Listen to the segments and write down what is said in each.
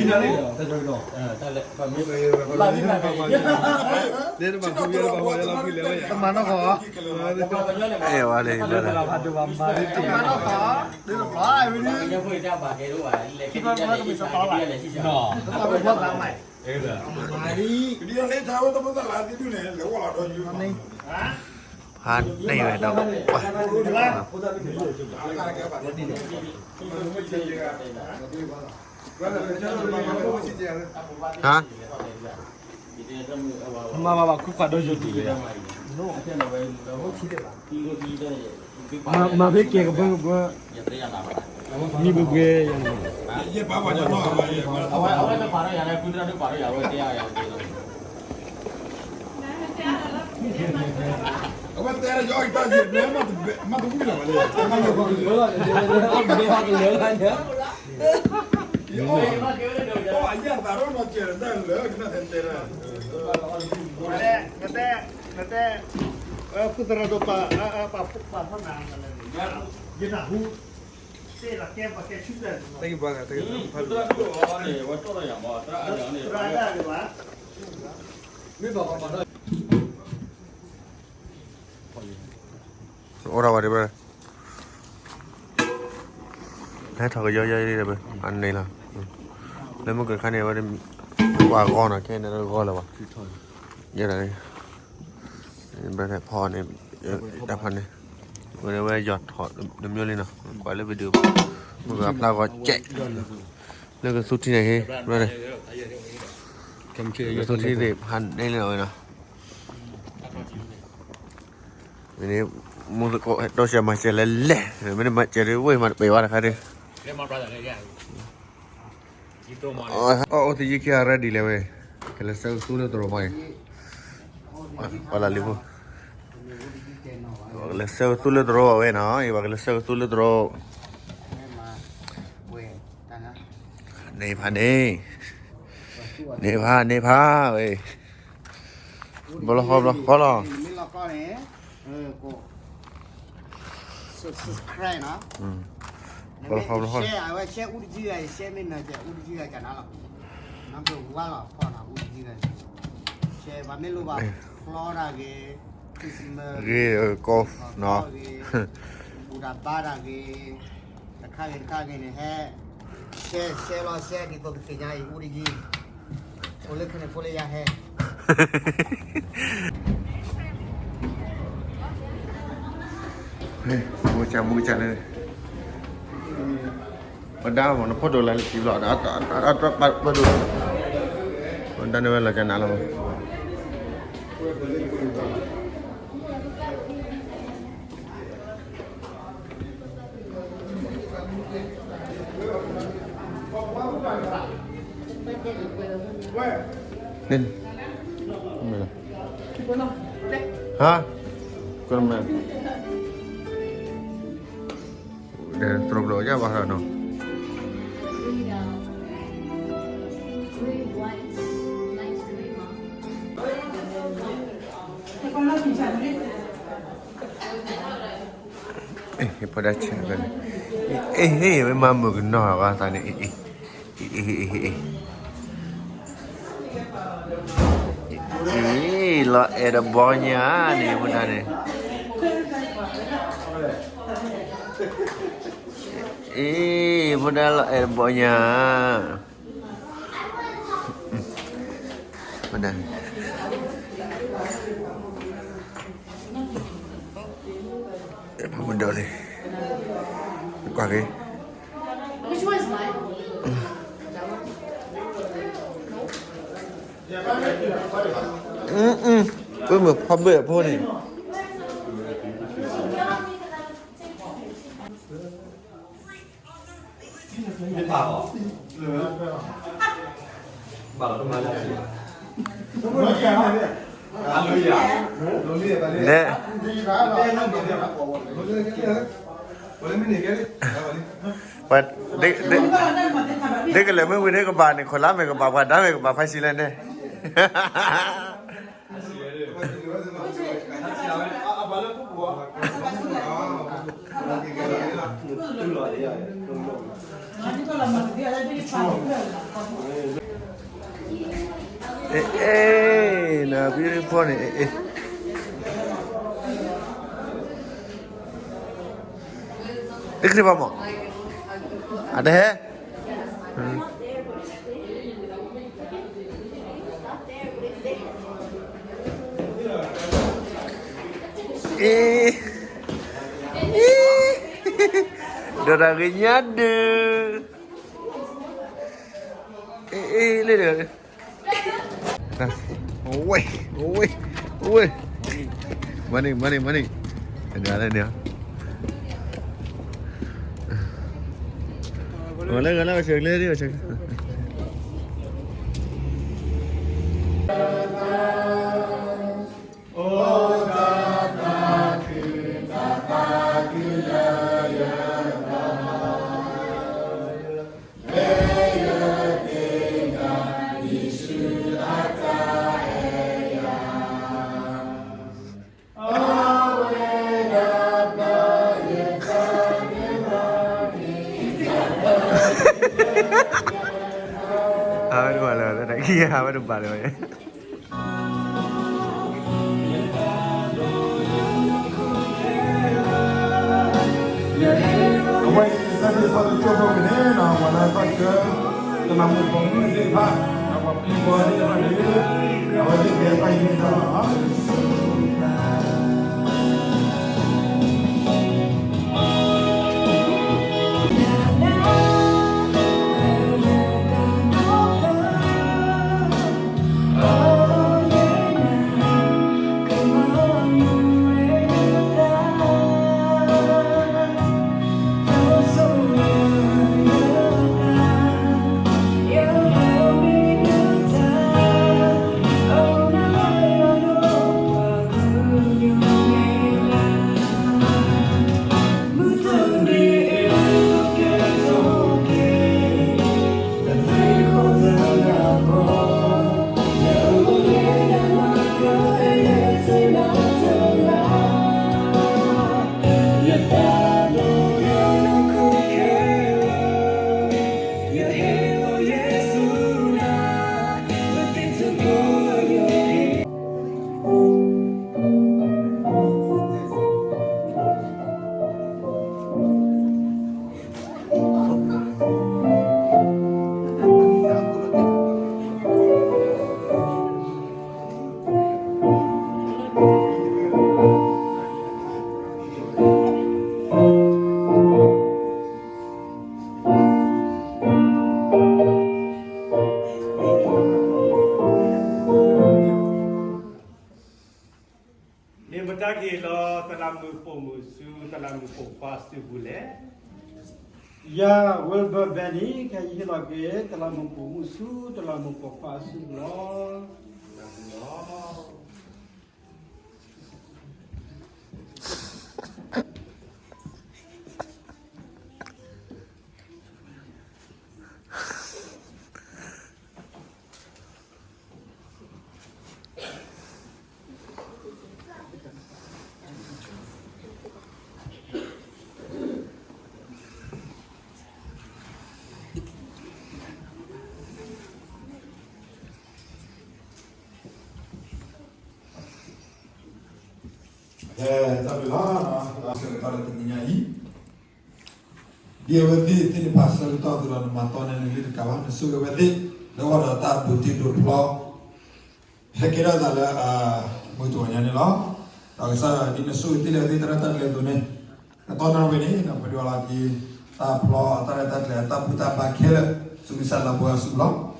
တမၤနီၢ်ဃီ, အဲဝဲလၢ တမၤနီၢ်ဃီ, တမၤနီၢ်ဃီ, ဖါန့ၢ်ဝဲဒီး ဟါ, မၤဘၣ်ဘၣ်ခုခွးဒီးယိၤတံၢ်လၢယၤ, မၤဖဲကဲကဘၢကဘၢ, မံဘှ့ဘှ့ယၤန့ၣ်, အဝဲတဲယီၤအံၤတၢ်ယဲၢ်ဘျဲမၤတဝံၤလီၤဘၣ်လၢ, ကလၢာ်လၢညါ, အယၢ်သးရီနီၤကဲၤတၢ်လၢကနၣ်တဲတဲ, နတဲ, နတဲ, ဃုသရၣ်ဒိၣ်ပာ်, ပာ်ဖီၣ်နၤ, ယတၢ်ဟူ, သ့လီၤကဲပှၤကဲဆူၣ်ဖျဲၣ်, သရၣ်ဒၣ်ဒၣ်ဘၣ်, အိၣ်ထီၣ်ဝဲဒၣ်ဘၣ်, ဟဲထီၣ်ကယီယီဒၣ်ဘၣ်, အန့ၣ်လီၤ, လၢမုၢ်ကခါန့ၣ် အဝဲဒၣ်, ပှၤဂီၤနီၤ ခဲန့ၣ်ဂီၤလၢၤဘၣ်, ယဲဒၣ်န့ၣ်, ဘၣ်ဖီၣ်န့ၣ်, တၢ်ဖီၣ်န့ၣ်, ဝဲဒၣ်ဝဲယီၤထီၣ်တမျိုးလံနီၤ, ကွၢ်လၢ video, မုၢ်ကဖျါဂီၤကဲး, လၢကသူထံန့ၣ်ဟ့ၣ်, ကသူထံသ့ၣ်ဖးန့ၣ်လီၤဝဲနီၤ. မ့ၢ်န့ၣ်, မူသကိးဟဲတိစၢၤမၤစၢၤလဲၤလဲၣ်, မ့ၢ်န့ၣ်မၤစၢၤဒ်ဝဲမၤတပ့ၤဝဲတခါဒ်, အအိၣ်သယုၢ်ခံဂၤ ready လဲၣ်ဝဲ, ကလဲၤဆှၢကသူလၢသရိာ်မးအံၤ, ပှၤလၢလံၤဖိ, ပှၤကလဲၤဆှၢကသူလၢသရိာ်ဝဲနီၤ, အံၤပှၤကလဲၤဆှၢကသူလၢသရိာ်, န့ၣ်ဖးန့ၣ်, န့ၣ်ဖးန့ၣ်ဖးဝဲ ဘျီဃီဘျီဃီလီၤ, subscribe နီၤ, ဘျီဃီဘျီဃီ, share အဝဲ share အူတကံဂၤ share မ့ၢ်နၤကဲ အူတကံဂၤကနၤလီၤ, number one လီၤ ဖီၣ်နၤအူတကံဂၤ, share ပှၤမ့ၢ်လိၣ်ဘၣ်, ချီတၢ်ဂ့ၤ, Christmas ဂ့ၤ, ကီၢ်နီၤ, ဘူၣ်တၢ်ဘါတၢ်ဂ့ၤ, တခါဂ့ၤတခါဂ့ၤန့ၣ်ဟဲ, share share လီၤ share ဒ်သိးကသ့ၣ်ညါအံၤ အူတယံၤ, အိၣ်လၢခဲန့ၣ်ဖိလၢယၤဟဲ, မူကစၢ်မူကစၢ်န့ၣ်, ပဒါမ့ၢ်နဖီၣ်ဒိၣ်လၢလၢကံဘျီ, အတၢ်ပာ်ဒိၣ်, ပဒါန့ၣ်ဝဲလီၤကနၤလီၤ. န့ၣ်, ဟါ, ကမ့ၢ်, ဒီးသရိာ်ဘျီယါဘၣ်ဟါနီၤ. အ့ၣ် ဖိဒၣ်ဆဲးဖဲန့ၣ်, အ့ၣ် ဟ့ၣ် ဝဲမၤမုာ်ကနီၤဂီၤသးန့ၣ်, အ့ၣ်, အ့ၣ်, လီၤအဲၣ်တဘီညါန့ၣ် ဖိဒၣ်န့ၣ်, အ့ၣ် ဖိဒၣ်လီၤအဲၣ်တဘီညါ. မဒၣ်, ဖးမဒၣ်လံ, ကွၢ်က့ၤ, ပမ့ၢ်ဖီဘ့ၣ်အဖိန့ၣ် နဲ, ပှၤ, ဒ်ကလဲၤမ့ၢ်ဝံၤန့ၣ်ကဘၣ်န့ၣ် ခိၣ်လါမ့ၢ်ကဘၣ် ပှၤဒါမ့ၢ်ကဘၣ် ဖါဆံးလဲၣ်န့ၣ်. အ เอ๊ะ เอ๊ะ นะ beautiful เนี่ย เอ๊ะ เอ๊ะ เอ๊ะ ขึ้นมาหมอ อ่ะเด้ อืม เอ๊ะ เอ๊ะ เดี๋ยวนะ เงยหน้าดู เอ๊ะ เอ๊ะ เลยเดี๋ยว โอ้ย โอ้ย โอ้ย มานี่ มานี่ มานี่ เดี๋ยว เดี๋ยว มาเลย มาเลย มาเชิญเลย มาเชิญ ဟးဝဲတဘၣ်လၢၤ တၢ်ခံဟးဝဲတဘၣ်လၢၤ အဝဲအံၤ စးထီၣ်တကၠိဖိကန့ၣ် ပှၤလၢအသီၣ်ဆၢ တလးမူးပိာ်မုၣ်သ့ၣ်တဖၣ် ဒီးပှၤဖံးပှၤလံၤတဖၣ်န့ၣ် အဝဲသ့ၣ်ကဟဲသီၣ်ဟံးန့ၢ်တၢ်လီၤ. မ့ၢ်မတၤကဟ့ၣ်လီၤ တလးမူးပိာ်မုၣ်ဆူ တလးမူးပိာ်ခွါအစုပူၤလဲၣ်. ယၤ Wilbur Benny ခဲအံၤဟ့ၣ်လီၤက့ၤ တလးမူးပိာ်မုၣ်ဆူ တလးမူးပိာ်ခွါအစုပူၤလီၤ. တၢ်ဘျုးလီၤ, ဆၢကတီၢ်လၢတနံၤညါအံၤ ဒ်အဝဲသ့ၣ်သ့ၣ်တဖၣ်ဆၢကတီၢ်အသိးဒီး နမၤတီန့ၢ်နလ့တကးဘၣ် နဆိၣ်ဂ့ၤဝဲသ့ၣ် လၢအဂီၢ်ဒီးတၢ်ဒိးတ့ဒိးဖျီ ဟဲကဲထီၣ်သးလၢ မုၢ်တနံၤညါန့ၣ်လီၤ. ဒီးကစၢ်ဒ်နဆိၣ်ဂ့ၤတ့ၢ်လံအဝဲသ့ၣ်တၢ်ရဲၣ်တၢ်ကျဲၤအသိးန့ၣ် ကတီၢ်နၣ်ရံၣ်ဝဲန့ၣ် ပဒိးလီၤက့ၤ တၢ်ဖျီအတၢ်ရဲၣ်တၢ်ကျဲၤအတၢ်ဘူၣ်တၢ်ဘါခဲလၢာ် ဆူကစၢ်လၤဘိအစုပူၤလီၤ.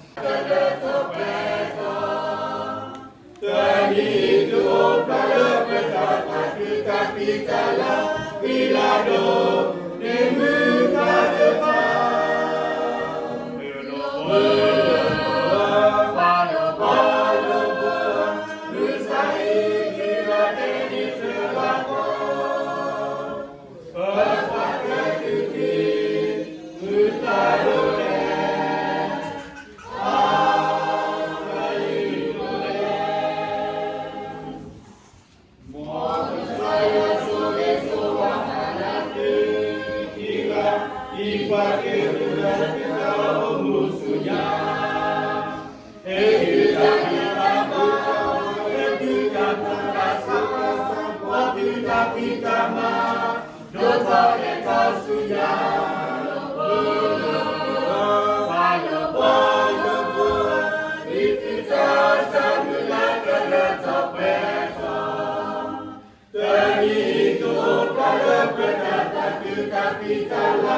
ခံဂၤ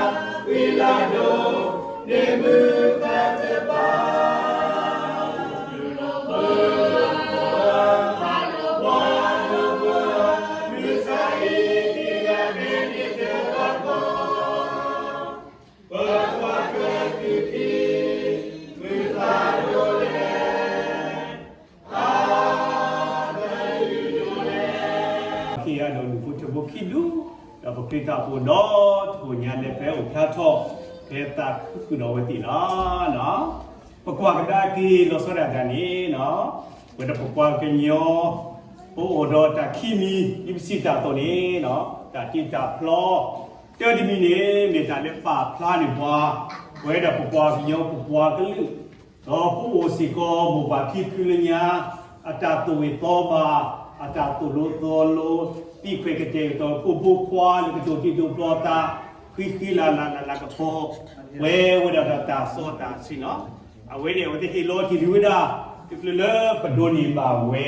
ဒီးလူၤဖိထၢဖိခံဒူၣ်, ဒီးပဃ့တၢ်အိၣ်ဖှိၣ်ဒီး တဟိညါလၢပအိၣ်ဖျါထီၣ် ဖဲသးခုဃုာ်ဒီးဝဲသ့ၣ်လီၤ. ပကွၢ်ကဒါက့ၤလီၤဆီဒၣ်တၢ်န့ၣ်, ဝဲဒၣ်ပပှၤကညီ ပအိၣ်ဒီးတၢ်ခံမံၤ ဒ်ပစံးတၢ်အသိးန့ၣ်, တၢ်တ့တၢ်ဖျီ တၢတမံၤန့ၣ် မ့ၢ်တၢ်လၢပာ်ဖျါန့ၢ်ပှၤ, ပဝဲဒၣ်ပပှၤကညီပပှၤကလုာ် ဒီးပအိၣ်စ့ၢ်ကီးမိၢ်ပၢ်ဖံဖုလၢညါ အတၢ်သူၣ်ဂ့ၤသီဘၣ်, အတၢ်သိၣ်လိသီလိ, သံခွဲးကတဲာ်ကတီၤ ဖိဖိခွါလၢကတိၤတံၤဒိးပျီသး, ဃံဃံလၤလၤလၤလၤကပီၤ, ပှဲၤဝဲဒၣ်ဒီးတၢ်စီတၢ်ဆှံလီၤ. အဝဲန့ၣ် အဝဲသ့ၣ်ဟ့ၣ်လီၤတ့ၢ်လံဝဲဒၣ် တချုးလၢပဒိးန့ၢ်ဘၣ်ဝဲ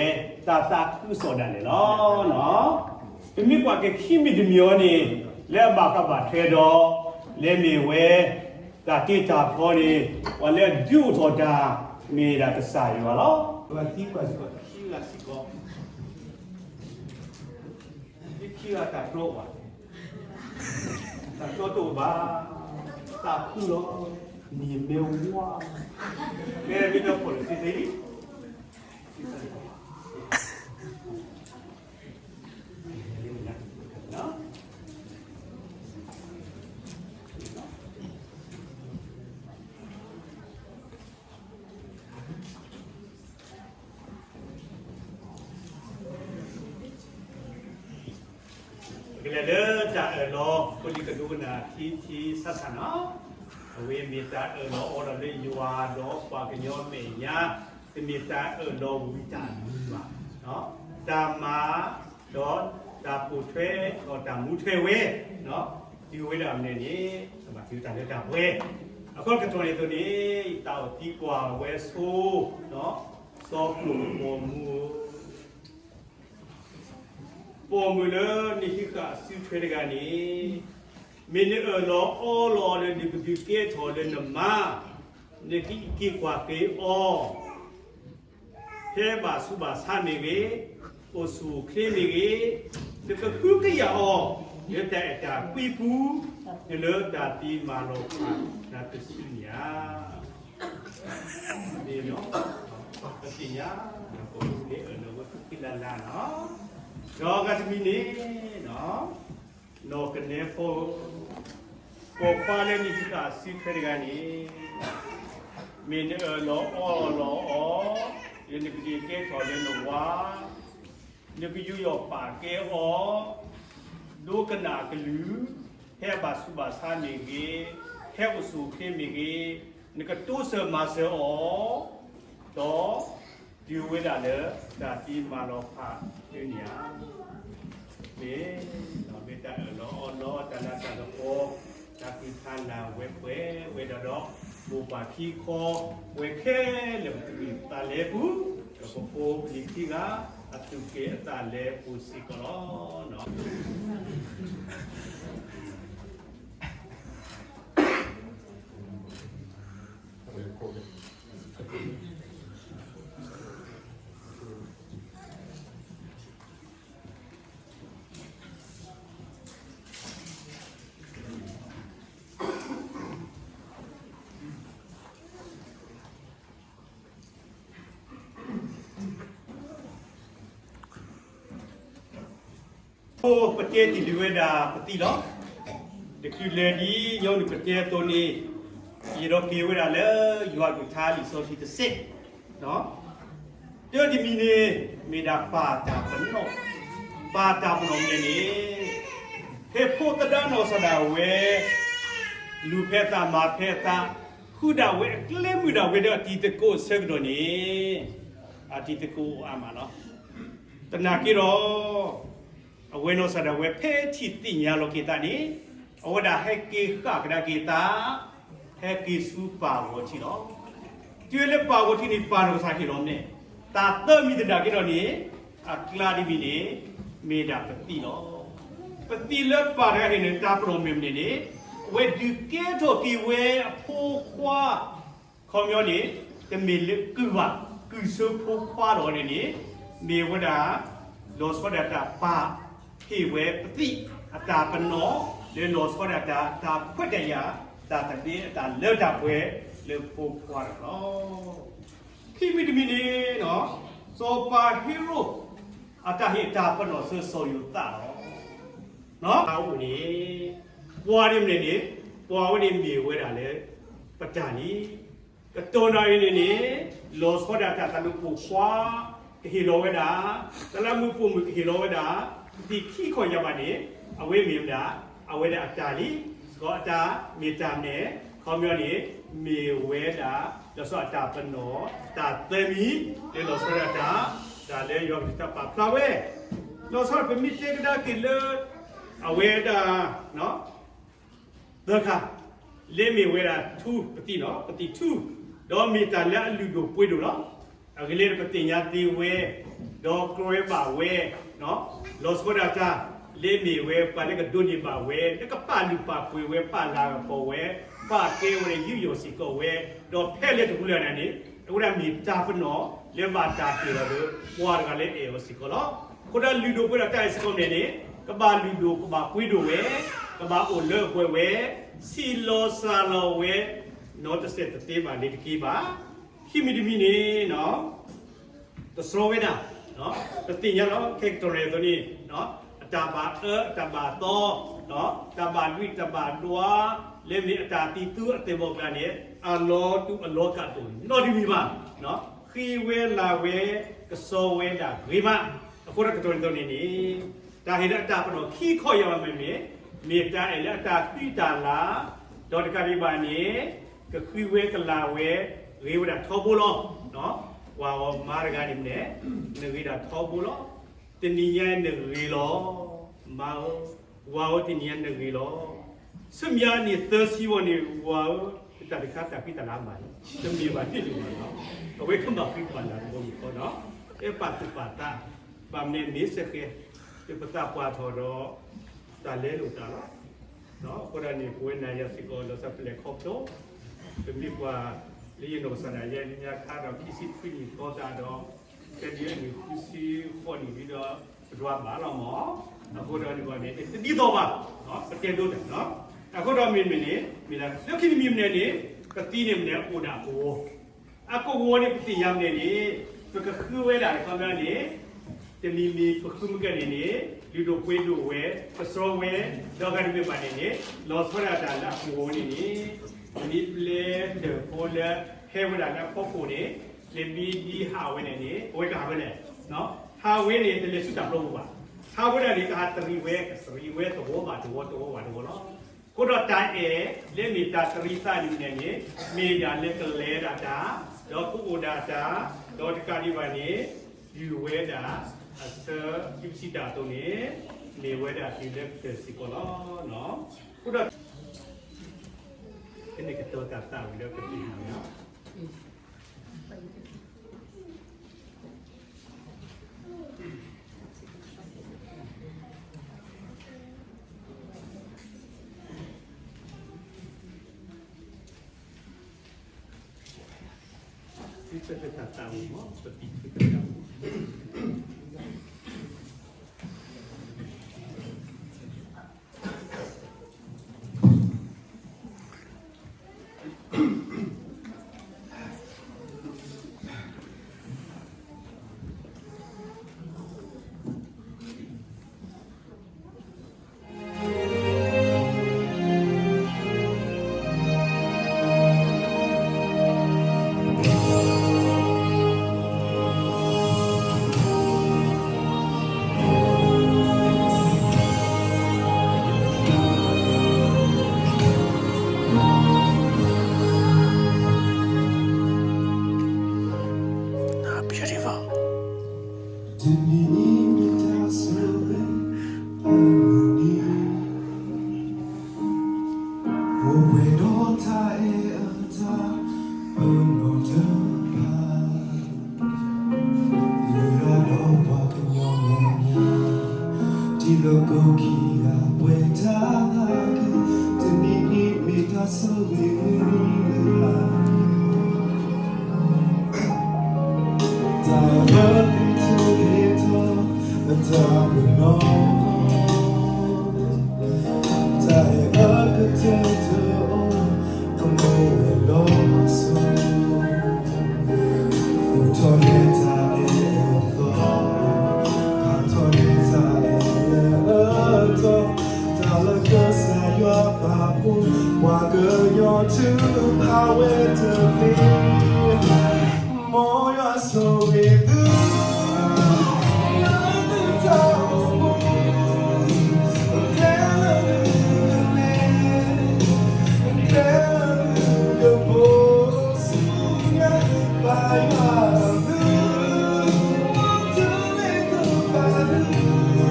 တၢ်သးခုကစီၣ်ဒၣ်လဲာ်လီၤ. ပမ့ၢ်ကွၢ်က့ၤခံမံၤတမံၤအံၤန့ၣ် လၢအဘၣ်ဃးဘၣ်ထွဲဒီး လဲၤမ့ၢ်ဝဲ တၢ်တ့တၢ်ဖျီန့ၣ် ပှၤလၢအဒုးအိၣ်ထီၣ်တၢ် မ့ၢ်ဒၣ်ကစၢ်ယွၤလီၤ. ပှၤသံကွၢ်စ့ၢ်ကီး ခံဂၤစ့ၢ်ကီး, ခံဂၤတၢ်တြီဘၣ်, တၢ်တြီတအိၣ်ဘၣ်, သးခုလီၤ, နံၤမ့ၢ်ဝါ, ကဲမ့ၢ်တၢ်ဖီၣ်လၢသ့သ့လံ. ပကလဲၤလၢတၢ်အၢၣ်လီၤ ဖိလံၤကဒိကနၣ်ထံထံဆးဆးနီၤ, အဝဲမ့ၢ်တၢ်အၢၣ်လီၤအီလီၤလၢယွၤဒီးပှၤကညီအမဲာ်ညါ, တမ့ၢ်တၢ်အၢၣ်လီၤဝံၤတၢ်မံၤဘၣ်, တၢ်မၤ ဒီးတၢ်ပိာ်ထွဲ ဒီးတၢ်မူထွဲဝဲ, တုၤဝဲဒၣ်အမဲာ်န့ၣ် ကဘၣ်တုၤတၢ်လၢတၢ်ပှဲၤ, အခီပညီန့ၣ်အသိးန့ၣ် ယသးအိၣ်သံကွၢ်ဝဲဆိ, စီၤပိာ်မုၣ်ဧၢ, ပိာ်မုၣ်လၢနဟံးဃာ်အစုထွဲတဂၤန့ၣ်, မ့ၢ်နအၢၣ်လီၤအီလီၤအီၤလၢနကဒုးကဲထီၣ်လၢနမါ, နကအံးက့ၤကွၢ်က့ၤအီၤ ဖဲဘၣ်ဆူးဘၣ်ဆါမ့ၢ်ဂ့ၤ, အိၣ်ဆူၣ်အိၣ်ချ့မ့ၢ်ဂ့ၤ, နကဟုကယာ်အီၤ လၢတၢ်အဲၣ်တၢ်ကွံပူၤ, တုၤလၢတၢ်သံမၤလီၤဖးနၤတစုန့ၣ်ဧါ. ပသ့ၣ်ညါ ပမ့ၢ်အၢၣ်လီၤဝဲဃံလၤလၤနီၤ, ဒီးဂၤတမံၤန့ၣ် နီၢ်ကနဲဖိ, ပိာ်ခွါလၢနဟံးဃာ်အစုထွဲတဂၤန့ၣ်, မ့ၢ်နအၢၣ်လီၤအီလီၤအီၤ, လၢနကဒုးကဲထီၣ်လၢနဝၤ, နကယူးယီၣ်ပာ်ကဲအီၤ, ဒိကနၣ်အကလုၢ်, ဖဲအဘၣ်ဆူးဘၣ်ဆါမ့ၢ်ဂ့ၤ, ဖဲအိၣ်ဆူၣ်အိၣ်ချ့မ့ၢ်ဂ့ၤ, နကတိစၢၤမၤစၢၤအီၤ, ဒီး တုၤဝဲဒၣ်လၢတၢ်သံမၤလီၤဖးတစုန့ၣ်ဧါ. မ့ၢ်, မ့ၢ်တၢ်အၢၣ်လီၤအီလီၤ တၢ်လၤတၢ်ကပီၤ တၢ်ဖံးဖးလၢ်ဝဲပှဲၤဝဲဒၣ်ဒီး မိၢ်ပၢ်ခံခီ ပဝဲခဲလၢာ်ပသူၣ်က့ၤသးလဲပူၤ, ဒီးပဖိပလံၤခံဂၤ အသူၣ်က့ၤအသးလဲပူၤစ့ၢ်ကီးလီၤ. ပတဲတ့ၢ်လံဝဲဒၣ်ပသံၣ်လီၤ. တချုးလဲၤဒ်ညီနုၢ်ပတဲအသိးန့ၣ်, ယအဲၣ်ဒိးက့ၤဝဲဒၣ်လၢယွၤကလုၢ်ကထါလံာ်စီဆှံတဆၢ, တၢတမံၤန့ၣ် မ့ၢ်ဒၣ်ပၢ်တၢ်ပနီၣ်, ပၢ်တၢ်ပနီၣ်မ့ၢ်န့ၣ်, ဖဲဖိသဒါနီၢ်ကစၢ်ဒၣ်ဝဲ လူၤဖဲအသးမၤဖဲအသး, ဃုဒၣ်ဝဲအကျဲမုၢ်ဒၣ်ဝဲဒီးအတံၤသကိးအဆၢကတီၢ်န့ၣ်, အတံၤသကိးအိၣ်အါမးလီၤ. သနာ်က့ဒီး အဝဲနီၢ်ကစၢ်ဒၣ်ဝဲဖဲထံၣ်သ့ၣ်ညါလီၤက့ၤသးန့ၣ်, အဝဲဒၣ်ဟဲက့ၤဃၣ်ကဒါက့ၤသး, ဟဲက့ၤဆူပၢ်အဂီၢ်ထံးလီၤ. တုၤလၢပၢ်အဂီၢ်ထံးန့ၣ် ပၢ်နီၢ်ကစၢ်ဟ့ၣ်လီၤမ့ၢ်, တၢ်သၢမံၤသနာ်က့ဒီးန့ၣ်, အကျါတမံၤန့ၣ် မ့ၢ်ဒၣ်ပသံၣ်လီၤ. ပသံလၢပၢ်တဂၤအံၤန့ၣ် တၢ်ပနီၣ်မ့ၢ်မနုၤန့ၣ်, အဝဲဒုးကဲထီၣ်က့ၤဝဲအဖိခွါ, ခီပညီန့ၣ်, တမ့ၢ်လၢကုၢ်ဘၣ်, ကုၢ်ဆၢဖိခွါဒီးန့ၣ်န့ၣ်, မ့ၢ်ဝဲဒၣ် လီၤဆီဒၣ်တၢ်ပာ်ဟ့ၣ်ဝဲပသံၣ်အတၢ်ပနီၣ်, လၢလီၤဆီဒၣ်တၢ် တၢ်ခွဲးတၢ်ယာ်, တၢ်သဘျ့အတၢ်လၢတၢ်ပှဲၤလၢဖိခွါတဂၤလီၤ. ခံမံၤတမံၤန့ၣ်, စီၤပၤဟ့ရိၣ် အတၢ်ဟ့ၣ်တၢ်ပနီၣ်ဆၢစီၤယိၤသးလီၤ. အအိၣ်န့ၣ်, ပှၤန့ၣ်မနုၤန့ၣ်, ပှၤဝဲန့ၣ်မ့ၢ်ဝဲဒၣ်လၢ ပတၢ်လံ. ကတီၢ်နၣ်ရံၣ်န့ၣ်န့ၣ်, လီၤဆီဒၣ်တၢ်သးလုၢ်ပိာ်ခွါ ကဟ့ၣ်လီၤဝဲဒၣ်, သးလၢမုၢ်ပိာ်မုၣ်ကဟ့ၣ်လီၤဝဲဒၣ်, ပသံၣ်ခံခီၣ်ယၢ်ဘၣ်န့ၣ်, အဝဲမ့ၢ်ဝဲဒၣ်, အဝဲဒၣ်အတၢ်လံ. စ့ၢ်ကီးအတၢ်မ့ၢ်တၢ်မနုၤ, ခီပညီန့ၣ်, မ့ၢ်ဝဲဒၣ် လီၤဆီဒၣ်တၢ်ပနီၣ်, တၢ်သၢမံၤ, လၢလီၤဆီဒၣ်တၢ်, တၢ်လၢယွၤကလုၢ်ကထါပာ်ဖျါဝဲ, လီၤဆီဒၣ်ပမ့ၢ်တဲကဒါက့ၤလၢ အဝဲဒၣ် သၢခါ, လၢမ့ၢ်ဝဲဒၣ်ထူ ပသံၣ်နီၤ, ပသံၣ်ထူ, ဒီးမ့ၢ်တၢ်လၢအလုၢ်ဒိၣ်ပှ့ၤဒိၣ်လီၤ. အဂ့ၢ်လၢပသ့ၣ်ညါသ့ဝဲ, ဒီးကြၢးဝဲဘၣ်ဝဲ, လီၤဆီဒၣ်တၢ်, လၢမ့ၢ်ဝဲပှၤလၢကဒိးန့ၢ်ဘၣ်ဝဲ, လၢကပာ်လုၢ်ပာ်ပှ့ၤဝဲ, ပာ်လၤကပီၤဝဲ, ပာ်ကဲဝဲလၢယူးယီၣ်စ့ၢ်ကီးဝဲ, ဒီးဖဲလဲၣ်တပူၤလၢ်န့ၣ်န့ၣ်, အဝဲဒၣ်မ့ၢ်တၢ်ပနီၣ်လၢဘၣ်တၢ်ပၢၢ်လီၤလၢ ပှၤတဂၤလၢအဲၣ်အီၤစ့ၢ်ကီးလီၤ. အဃိဒီးလုၢ်ဒိၣ်ပှ့ၤဒိၣ်တၢ်အံၤစ့ၢ်ကီးန့ၣ်န့ၣ်, ကဘၣ်လုၢ်ဒိၣ်ကဘၣ်ပှ့ၤဒိၣ်ဝဲ, ကဘၣ်အိၣ်လၢအပှဲၤဝဲ, ဆံးလီၤစှၤလီၤဝဲ, နီတစဲးတသ့ဘၣ်လ့ၤတက့ဘၣ်. ခံမံၤတမံၤန့ၣ်, တစှီၤဝဲဒၣ်, ပသ့ၣ်ညါလီၤ ခဲကတီၢ်န့ၣ်အသိးန့ၣ်, အတၢ်ဘၣ်အၢ အတၢ်ဘၣ်သီ, တၢ်ဘၣ်လွံၢ်တၢ်ဘၣ်ဒွါ, လၢမ့ၢ်အတၢ်သံသူအသ့ၣ်ဘီၣ်ကျါန့ၣ်, အလီၤတူာ်အလီၤကာ်ဒိၣ်နီတမံၤဘၣ်. ဃ့ဝဲလၤဝဲ, ကစှီၤဝဲဒၣ်ဂ့ၤမး. အဃိဒီးကတီၢ်န့ၣ်အသိးန့ၣ်န့ၣ်, တၢ်ဟ့ၣ်လၢအတၢ်ပနီၣ်ခံခီၣ်ယၢ်ဘၣ်မ့ၢ်မ့ၢ်, မ့ၢ်တၢ်အဲၣ်လၢအတၢ်ဃံတၢ်လၤ, ဒီးတကးဒံးဘၣ်န့ၣ်, ကဃ့ဝဲကလၤဝဲ, ဂ့ၤဝဲဒၣ်ထီဘိလီၤ. ပှၤဂီၢ်မါတဂၤန့ၣ်မ့ၢ်, နဂ့ၤဒၣ်ထီဘိလီၤ. တနံၤညါနဂ့ၤလီၤ, မါဧၢ, ဝၤဧၢ တနံၤညါနဂ့ၤလီၤ. ဆူမဲာ်ညါနံၣ်သၢဆံဝံၤန့ၣ် ဝၤဧၢ, တၢ်တခါတၢ်ဃံတၢ်လၤမးန့ၣ် တမ့ၢ်ဘၣ်န့ၣ်လီၤ. အဝဲကဘၣ်ဃံကဘၣ်လၤတဘိယူၢ်ဃီနီၤ, အဲၣ်ပာ်သူၣ်ပာ်သး, ဘၣ်မနုၤမ့ၢ်စ့ၢ်ကီး, လၢပသးပှၢ်ထီၣ်ဒီး, တၢ်လဲလိာ်သးလီၤ. အဃိဒီးန့ၣ် ပဝဲနၤယၤစ့ၢ်ကီး လီၤဆီဒၣ်ပလဲၤခီဖျိ, ပမ့ၢ်ပှၤလၢယနီၢ်ကစၢ်ဒၣ်ယဲ လၢညါခါဒီးခံဆံခွံနံၣ်သီသးဒီး, ဖဲဒ်အနံၣ်ဃုဆံဃိးနံၣ်ဒီး ပဒွးဘၣ်လီၤမး, အဃိဒီးန့ၣ်ဘၣ်န့ၣ် တဒ်သိးဘၣ်, ပတဲဒိတၢ်, အဃိဒီးမ့မ့ၢ်န့ၣ် မ့ၢ်လၢခံတမံၤမနုၤန့ၣ်, ပသံန့ၣ်မနုၤအိၣ်ဒၣ်အကဝီၤ, အကဝီၤန့ၣ်ပသ့ၣ်ညါမနုၤန့ၣ်, ပကဃုဝဲဒၣ်ခီပညီန့ၣ်, တမံၤမံၤပဃုမ့ၢ်ကဲန့ၣ်န့ၣ်, လုၢ်ဒိၣ်ပှ့ၤဒိၣ်ဝဲ, ပစှီၤဝဲ, ဒီးဂၤတမ့ၢ်ဘၣ်န့ၣ်န့ၣ်, လီၤဆီဒၣ်တၢ်လၢအကဝီၤန့ၣ်န့ၣ်, မ့ၢ်ပျဲတၢ်ဖိလၢဟဲဝဲဒၣ်လၢအဖီခိၣ်န့ၣ်, လၢဘံဒံဟးဝဲန့ၣ်န့ၣ်, အဝဲကဟးဝဲလဲၣ်, ဟးဝဲန့ၣ် တလဲၤဆူတၢ်ဖျီပူၤဘၣ်, ဟးဝဲဒၣ်န့ၣ် ကဟးတရံးဝဲ ကတရံးဝဲသဝီဘၣ်သဝီ သဝီဘၣ်သဝီလီၤ. အဃိဒီးတၢ်အဲၣ် လၢမ့ၢ်တၢ်တရံးသးန့ၣ်န့ၣ်, မ့ၢ်ဒၣ်လၢကလဲၤဒၣ်တၢ်, ဒီးကအိၣ်ဒၣ်တၢ်, ဒီးတကးဒံးဘၣ်န့ၣ်, ယူၢ်ဝဲဒၣ်အဆၢ, ယူၢ်ပစံးတၢ်အသိးန့ၣ်, မ့ၢ်ဝဲဒၣ်တုၤလၢကတၢၢ်စ့ၢ်ကီးလီၤ. အဃိဒီး ကန့ၣ်ကတီၤတၢ်သးဝံၤလၢကသ့ၣ်ညါလီၤ. သုတၢ်သးဝံၣ်မး ပတံၤသုတၢ်သးဝံၣ် တနံၤအံၤမ့ၢ်တၢ်ဆိၣ်ဂ့ၤအမုၢ်နံၤ, အိၣ်ဘှံးဒီးတၢ်အဲၣ်အတၢ်ပနီၣ်တဖၣ်, မုၢ်လၢ်ဒီးပှၤကညီမဲာ်ညါ, တံၤသကိးခံဂၤ တၢ်အဲၣ်အၢသုတဟ့ၣ်ထီၣ်အတၢ်ပနီၣ်, တၢ်အဲၣ်အၢကတၢၢ်တအိၣ် ကမူဝဲလီၤစိၤ, ဃူထီၣ်န့ၢ်တၢ်အဲၣ်အသီ, ခါထီၣ်န့ၢ်တၢ်အဲၣ်အသီ, တၢ်လၢကစၢ်ယွၤပာ်ဖှိၣ် ပှၤကညီထုကဖၣ်ဝဲတသ့, မ်ယွၤဆိၣ်ဂ့ၤသု လၢသုတၢ်အိၣ်မူ, ကျဲလၢသုကန့ၣ်, ကျဲလၢသုကဘိၣ်ဆူညါ, ဘၣ်ယွၤသု တုၤလၢသုဘၣ်သု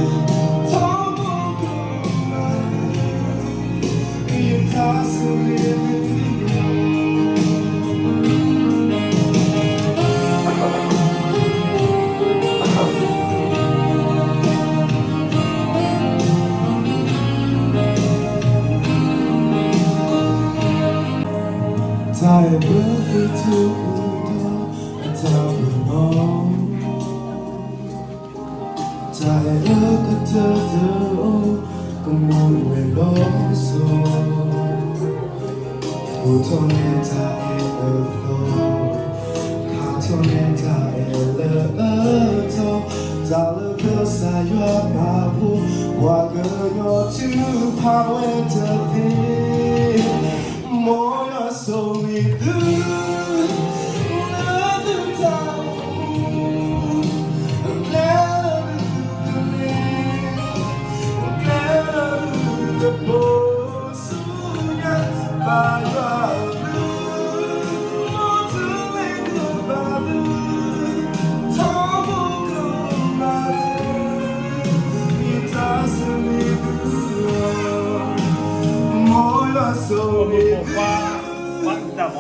ထီဘိကမၤသု တၢ်အဲၣ်ဘၢသ့ၣ်ထူၣ်အူဒီးအတၢ်ပနီၣ်, တၢ်အဲၣ်အၢကတၢၢ်တအိၣ် ကမူဝဲလီၤစိၤ, ဃူထီၣ်န့ၢ်တၢ်အဲၣ်အသီ, ခါထီၣ်န့ၢ်တၢ်အဲၣ်လၢအထီ, တၢ်လၢကစၢ်ယွၤပာ်ဖှိၣ် ပှၤကညီထုကဖၣ်ဝဲတသ့, မ်ယွၤဆိၣ်ဂ့ၤသု လၢသုတၢ်အိၣ်မူ, ကျဲလၢသုကန့ၣ်, ကျဲလၢသုကဘိၣ်ဆူညါ, ဘၣ်ယွၤသု မ်တုၤလၢသုဘၣ်သု ထီဘိကမၤသု ယတၢ်ဆိၣ်ဂ့ၤသုလီၤ, မ်ယွၤဆိၣ်ဂ့ၤ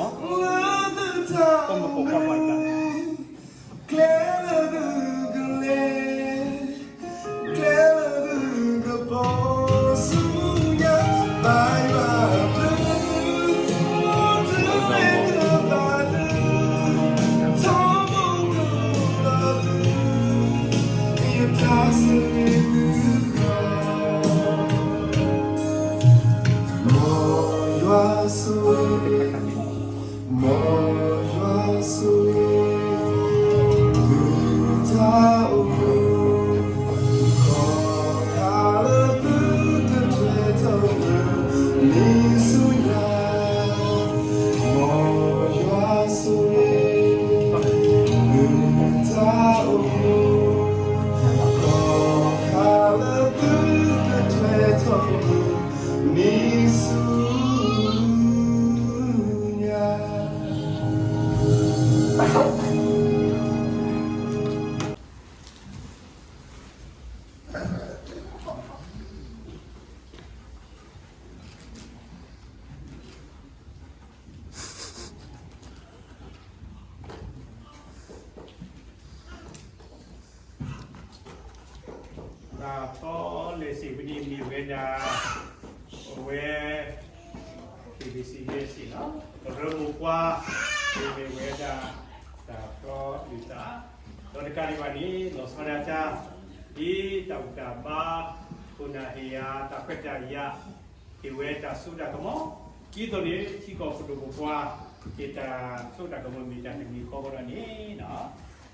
သု လၢသုတၢ်အိၣ်မူ, ကျဲလၢသုကလဲၤ, ကျဲလၢသုကဘိၣ်ဆူညါ, ဘၣ်ယွၤသု မ်တုၤလၢသုဘၣ်သု ထီဘိကမၤသု ယတၢ်ဆိၣ်ဂ့ၤသုလီၤ, မ်ယွၤဆိၣ်ဂ့ၤ မ်ယွၤဆိၣ်ဂ့ၤ သုတၢ်အိၣ်မူ, ခီဖျိလၢသုကထွဲထီၣ်န့ၢ်ဆူညါ, မ်ယွၤဆိၣ်ဂ့ၤ သုတၢ်အိၣ်မူ, ခီဖျိလၢသုကထွဲထီၣ်န့ၢ်ဆူညါ. တၢ်ဖျီလံာ်စီဆှံပူၤန့ၣ်မ့ၢ်ဝဲဒၣ် အဝဲ KBC လံာ်စီဆှံလီၤ. ကရၢမိၢ်ပှၢ် မ့ၢ်ဝဲဒၣ် တၢ်ဖျီဒုးသး, ဒီးတကးဒံးဘၣ်န့ၣ် လီၤဆီဒၣ်တၢ် ဒ်တၢ်ဘူၣ်တၢ်ဘါ ခိၣ်နၢ်ဟ့ၣ်ယၤ တၢ်ခွဲးတၢ်ယာ် ဟ့ၣ်ဝဲတၢ်စိတၢ်ကမီၤ, ဒ်သိးန့ၣ် ထံကီၢ်ပဒိၣ်ပပှၢ် က့ၤတၢ်စိတၢ်ကမီၤမ့ၢ်တၢ်တမံၤဃီဃီဒီးန့ၣ်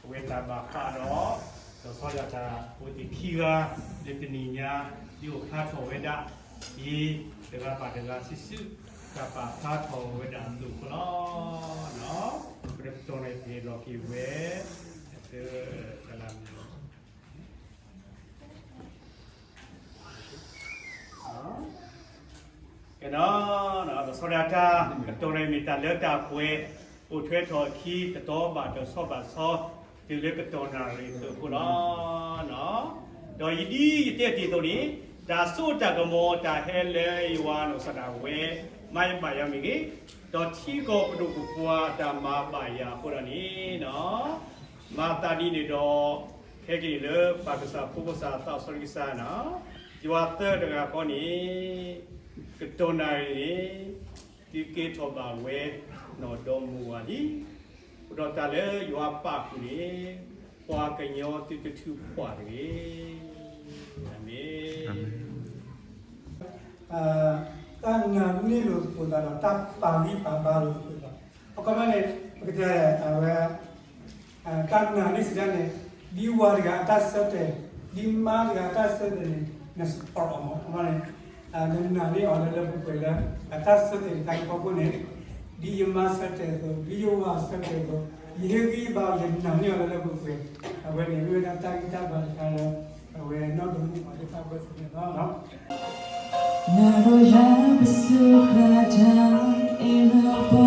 အဝဲသးဘၣ်ဃးဒီး လီၤဆီဒၣ်တၢ် အဝဲသ့ၣ်ခံဂၤ လၢတနံၤညါ ဒ်အိၣ်ဖျါထီၣ်ဝဲဒၣ် ဒ်တဂၤဘၣ်တဂၤစုာ်စုာ် တၢ်ပာ်ဖျါထီၣ်ဝဲဒၣ်အသိးအဃိလီၤ. ပကတီၢ်န့ၣ် ပဟ့ၣ်လီၤက့ၤဝဲ တလါမံၤ ကဲနီၤ, လီၤဆီဒၣ်တၢ် ကတီၢ်န့ၣ်မ့ၢ်တၢ်လၢတၢ်ပှဲၤ အိၣ်ထွဲထီၣ်အခံ တတီဘၣ်တဆီဘၣ်ဆီ တုၤလၢကတီၢ်နၣ်ရံၣ်အသိးအဃိလီၤ. ဒီးယဒ်ယတဲတ့ၢ်အသိးန့ၣ် တၢ်စိတၢ်ကမီၤ တၢ်ဟဲလၢယွၤနီၢ်ကစၢ်ဒၣ်ဝဲ မၤယဘၣ်ယၤမ့ၢ်ဂ့ၤ, ဒီးထံကီၢ်ပဒိၣ်ပပှၢ် တၢ်မၤဘၣ်ယၤအဃိဒီးန့ၣ် မၤသးဒ်န့ၣ်ဒီး ဟဲက့ၤန့ၣ်လၢပၢ်ကစၢ် ဖိကစၢ် သးစီဆှံကစၢ်န့ၣ်, ယွၤသၢတဂၤဃီန့ၣ် ကတီၢ်နၣ်ရံၣ်န့ၣ် သုကဲထီၣ်ဘၣ်ဝဲ နီၢ်ဒီမါဝၤလံ. အိၣ်ဒီးတၢ်လၢယွၤပာ်ဃုာ်န့ၣ်, ပှၤကညီသုတထုးဖှီၣ်တဂ့ၤ. အၤမ့ၣ်. တၢ်နာ်န့ၢ်လိာ်သကိးသးဒီး တၢ်ပာ်ဂံၢ်ပာ်ဘါလိာ်သကိးသး. အခီပညီန့ၣ် ပကတဲအဝဲ တၢ်နာ်န့ၢ်စံးဒ်န့ၣ်, ဒ်ဝၤတဂၤအတၢ်ဆၢတဲာ်, ဒ်မါတဂၤအတၢ်ဆၢတဲာ်န့ၣ် နစပီးအီၤမး. အခီပညီန့ၣ် နနာ်န့ၢ်အီၤလၢလၢပှဲၤပှဲၤလၢ အတၢ်ဆၢတဲာ်တခါအံၤအဖီခိၣ်န့ၣ်, ဒ်ယမါဆၢတဲာ်အသိး, ဒ်ယဝၤဆၢတဲာ်အသိး, ယဟ့ၣ်ဂံၢ်ဘါအီၤ, ယနာ်န့ၢ်အီၤလၢလၢပှဲၤပှဲၤ, အဝဲန့ၣ်မ့ၢ်ဝဲဒၣ်တၢ်ဂံၢ်တၢ်ဘါတခါလၢ အဝဲနီၢ်ဒိမုၣ်ပှၤသ့ၣ်တဖၣ်အဘၢၣ်စၢၤန့ၣ်လီၤ. နၤဒီးယၤပစၢဃာ်တၢ်အ့ၣ်လိာ်ပှၤ,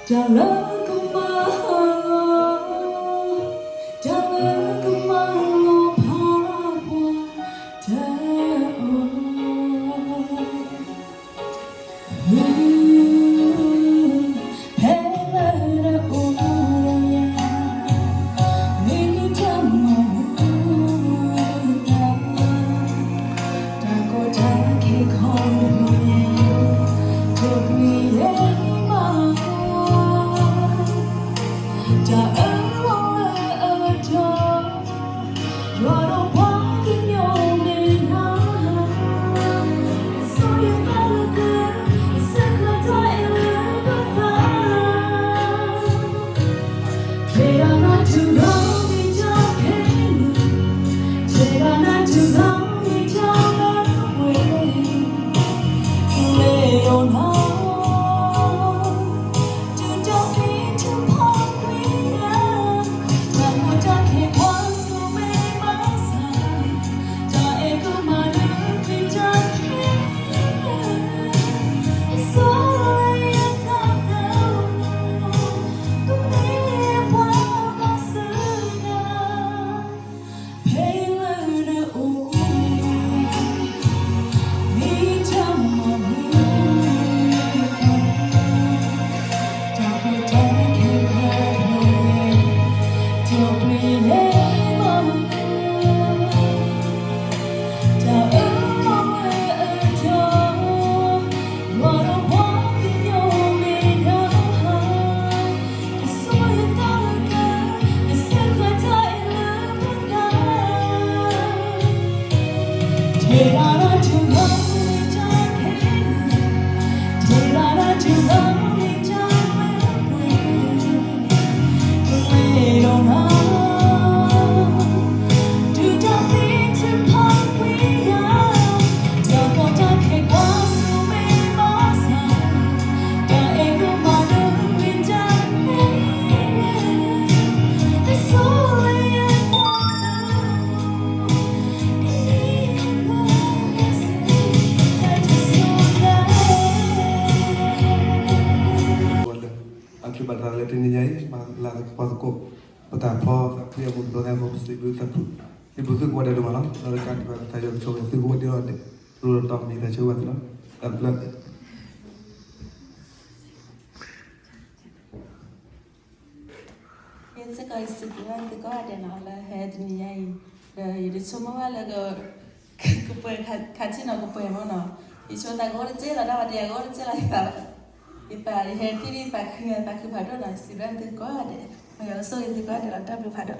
တၢ်လၢကမၤဟးဂီၤ, တၢ်လၢကမၤလီၤဖးပှၤတအိၣ်. ဖဲလၢနအိၣ်ဒီးယၤ, မ့ၢ်တၢ်မၤမူဒါ, တၢ်ကီတၢ်ခဲခီဖျိယဲ, တပျံၤယဲမး, တၢ်အၢၣ်လီၤလၢအတီၤ ယွၤဒီးပှၤကညီမ့ၢ်နၤ, ဆိၣ်ဂ့ၤသးလၢက, စၢဃာ်တၢ်အ့ၣ်လိာ်ပသး, ထဲဒၣ်နၤတုၤလီၤမ့ၢ်တၢ်ခဲလၢာ်, ထဲဒၣ်နၤတုၤလီၤမ့ၢ်တၢ်လၢပှဲၤ, လဲၤဒီးနၤ တုၤတၢ်သ့တဖးကွံာ်ယၤ, တၢ်ကီတၢ်ခဲကွၢ်ဆိၣ်မ့ၢ်ဘၣ်ဆၣ်, တၢ်အဲၣ်ကမၤနၢၤကွံာ်တၢ်ခဲလၢာ်, ဆိၣ်ဂ့ၤယသးသၢ, ကမ့ၢ်ပှၤဘၣ်ဆၢနၤ ဖဲလၢနအိၣ်, မ့ၢ်တၢ်မၤမူ, တၢ်ကီတၢ်ခဲခီဖျိယဲ, တပျံၤယဲမး, တၢ်အၢၣ်လီၤဝဲအတီၤ, ယွၤဒီးပှၤကညီမ့ၢ်နၤ, ကဆိၣ်ဂ့ၤသးလၢက, ကစၢဃာ်တၢ်အ့ၣ်လိာ်ပသး, ထဲဒၣ်နၤတုၤလီၤမ့ၢ်တၢ်ခဲလၢာ်, ထဲဒၣ်နၤတုၤလီၤမ့ၢ်တၢ်လၢပှဲၤ, လဲၤဒီးနၤ တုၤတၢ်သ့တဖးကွံာ်ယၤ, တၢ်ကီတၢ်ခဲကွၢ်ဆိၣ်မ့ၢ်ဘၣ်ဆၣ်, တၢ်အဲၣ်ကမၤနၢၤကွံာ်တၢ်ခဲလၢာ်, ကဆိၣ်ဂ့ၤယသးသၢ, ကမ့ၢ်ပှၤဘၣ်ဆၢနၤ အထုးဘၣ်တၢ်လၢတနံၤညါအံၤ ဘၣ်လၢသပှၢ်သကိး ပတၢ်ဖီသးဖျ့အမူးသကိးသ့ၣ်အဃိ ပစံးဘျုးသးဖုၣ်, စံးဘျုးသုကိးဂၤဒဲးဒိၣ်မးလီၤ. လၢတကးဒံးဘၣ် ပတၢ်ယွၤကဆိၣ်ဂ့ၤသုကိးဂၤဒဲးလီၤ. တရူးတတီၤမံၤတၢ်ဆိၣ်ဂ့ၤဘၣ်သုလီၤ. တၢ်ဘျုး ယစ့ၢ်ကီးယစံးဘျုးဘၣ်သုကိးဂၤဒဲးနီၤ လၢဟဲတနံၤညါအံၤ, ဒီးယတဆိကမိၣ်ဘၣ်လၢ ကပှဲၤခါဆ့ၣ်နီၤ ကပှဲၤမ့ၢ်နီၤ, ယဆိသးကအိၣ်တစဲးလီၤ တၢ်ဝဲတယၤကအိၣ်တစဲးလီၤ ယသး, ယသးယဟဲထံၣ်ဒ်သးခုညါသးခုဖးဒိၣ်နီၤ ယစံးဘျုးသုကိးဂၤဒဲး, မ့ၢ်ယွၤကဆိၣ်ဂ့ၤသုကိးဂၤဒဲးလီၤ တၢ်ဘျုးဖးဒိၣ်.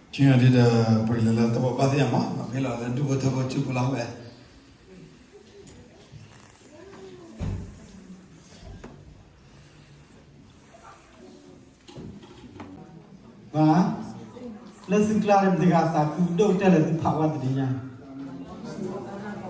ထံၣ်ဒ်ဒီး ပှၤလၢလၢတဘိးဘၣ်သ့ၣ်ညါမး မ့ၢ်လီၤလၢဒူၣ်ဖိထၢဖိဆူဖိလီၤဝဲ လၢသုကျါန့ၣ် မတၤတဂၤသးခုဒိၣ်ကတၢၢ်လၢသုဖးဝဲတနံၤညါ မ့ၢ်ဘၣ်နီၤ ပှၤသးခုဒိၣ်ကတၢၢ်န့ၣ်မ့ၢ်ဒၣ်ယၤလီၤ. တၢ်လၢယၤအံၤသးခုဒိၣ်ကတၢၢ်လီၤ. တနံၤညါ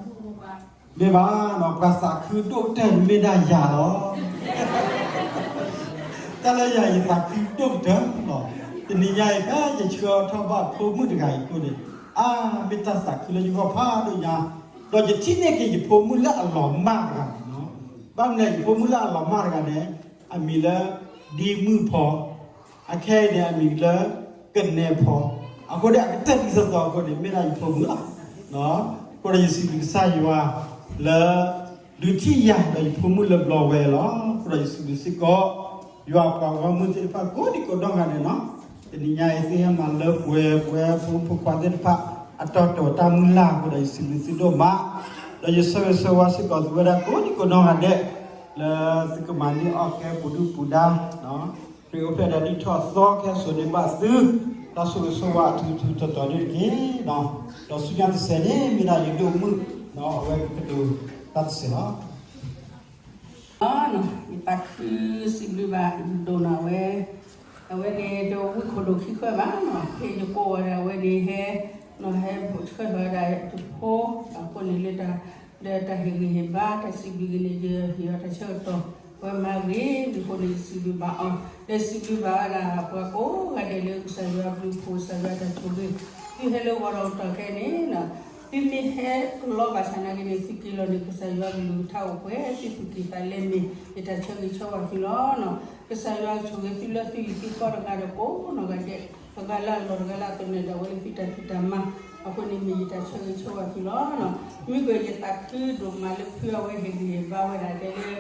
အံၤ ဖဲယဆှၢထီၣ်ဘၣ်ဖိမုၣ်တဂၤအံၤအဃိန့ၣ် အါ မ့ၢ်တၢ်သးခုလၢယဂီၢ်ဖးဒိၣ်ညါ, ဒီးယထံၣ်န့ၢ်က့ၤယဖိမုၣ်လၢအလီၤမၢ်တဂၤန့ၣ်လီၤ. ဘၣ်မနုၤလဲၣ် ယဖိမုၣ်လၢအလီၤမၢ်တဂၤန့ၣ် အမံၤလၢ ဒ့မုၣ်ဖီ အခဲအံၤန့ၣ် အမံၤလၢ ကနဲဖီ, အဃိန့ၣ် အကတၢၢ်ဒ်သိးသိးအဃိန့ၣ် မ့ၢ်ဒၣ်ယဖိမုၣ်လီၤ. အဃိဒီးယစံးဘျုးကစၢ်ယွၤလၢ ဒုးထံၣ်ယၤဒီးယဖိမုၣ်လၢဘျီဝဲလီၤ. အဃိဒီးယစံးဘျုးစ့ၢ်ကီး ယွၤပှၤဂီၢ်မုၢ်သ့ၣ်တဖၣ်ကိးဒံကိးနီၢ်ဂၤဒဲးနီၤ, တနံၤညါအံၤ သုဟဲမၤလၢပှဲၤပှဲၤဖိမုၣ်ဖိခွါသ့ၣ်တဖၣ် အတီတီၤတၢ်မုၢ်လၢ်အဃိဒီး ယစံးဘျုးသုဒိၣ်မး, ဒီးယဆၢဂ့ၤဆၢဝါစ့ၢ်ကီးသုဝဲဒၣ်ကိးဒံကိးနီၢ်ဂၤဒဲး, လၢသုကမၤန့ၢ်အီၣ်ကဲပူၤဒုၣ်ပူၤဒါ, ခရံာ်အိၣ်ဖျဲၣ်ဒီးဒ်ထီၣ်သီခဲစိာ်န့ၢ်ဘၣ်သု တၢ်ဆိၣ်ဂ့ၤဆိၣ်ဝါအထူထူတီတီန့ၣ်တက့ၢ်. ဒီးဆူညါတစဲးန့ၣ် မ့ၢ်ဒၣ်ယဒိၣ်မုၣ်, အဝဲကတိၤတၢ်တစဲးလီၤ. ယသးခုစံးဘျုးဘၣ်ယဒိၣ်နီၤဝဲ, အဝဲန့ၣ်ဒီးဝံခိၣ်ဒိၣ်ခံဃၢဘၣ်နီၤ, ဖဲယကိးဝဲဒၣ်အဝဲန့ၣ်ဟဲ, နီၤဟဲဆှၢလီၤဝဲဒၣ်ယဖိ, အဃိန့ၣ်လၢတၢ်, ဒီးတၢ်ဟ့ၣ်ဂံၢ်ဟ့ၣ်ဘါ တၢ်စံးဘျုးဂ့ၤန့ၣ် ယဟ့ၣ်အီၤတၢ်ဆၢကတီၢ်, ဝဲမၤဂ့ၤ, မ့ၢ်အဃိန့ၣ် ယစံးဘျုးဘၣ်အီၤ, ဒီးစံးဘျုးဘၣ်ဝဲဒၣ်ပှၤကိးဂၤဒဲးလၢကစၢ်ယွၤအဘျုးအဖှိၣ် ကစၢ်ယွၤတၢ်ဆိၣ်ဂ့ၤ, သုဟဲလၢဂီၤဒီးကတီၢ်ခဲအံၤန့ၣ် သုမ့ၢ်ဟဲလီၤဘၣ်ဆၣ်နာ်က့န့ၣ် သုက့ၤလီၤန့ၣ် ကစၢ်ယွၤကလုၢ်ကထါအိၣ်ပှဲၤသု, သုက့ၤသးလဲမ့ၢ် ယတၢ်ဆၢဂ့ၤဆၢဝါသုလီၤ. ကစၢ်ယွၤကဆိၣ်ဂ့ၤသုလၢသုဟံၣ်သုဃီတဂၤဒီးကိးနီၢ်ဂၤဒဲး, တဂၤလၢအလီၢ်တဂၤလၢအသနၢၣ်ဒၣ်ဝဲလၢသုတၢ်ဖံးတၢ်မၤ, အဃိန့ၣ်မ့ၢ်ယတၢ်ဆၢဂ့ၤဆၢဝါသုလီၤ. မ့ၢ်ကယသးခုဒိၣ်မးလၢဖုအဝဲဟ့ၣ်ဂံၢ်ဟ့ၣ်ဘါဝဲဒၣ်တဲလၢ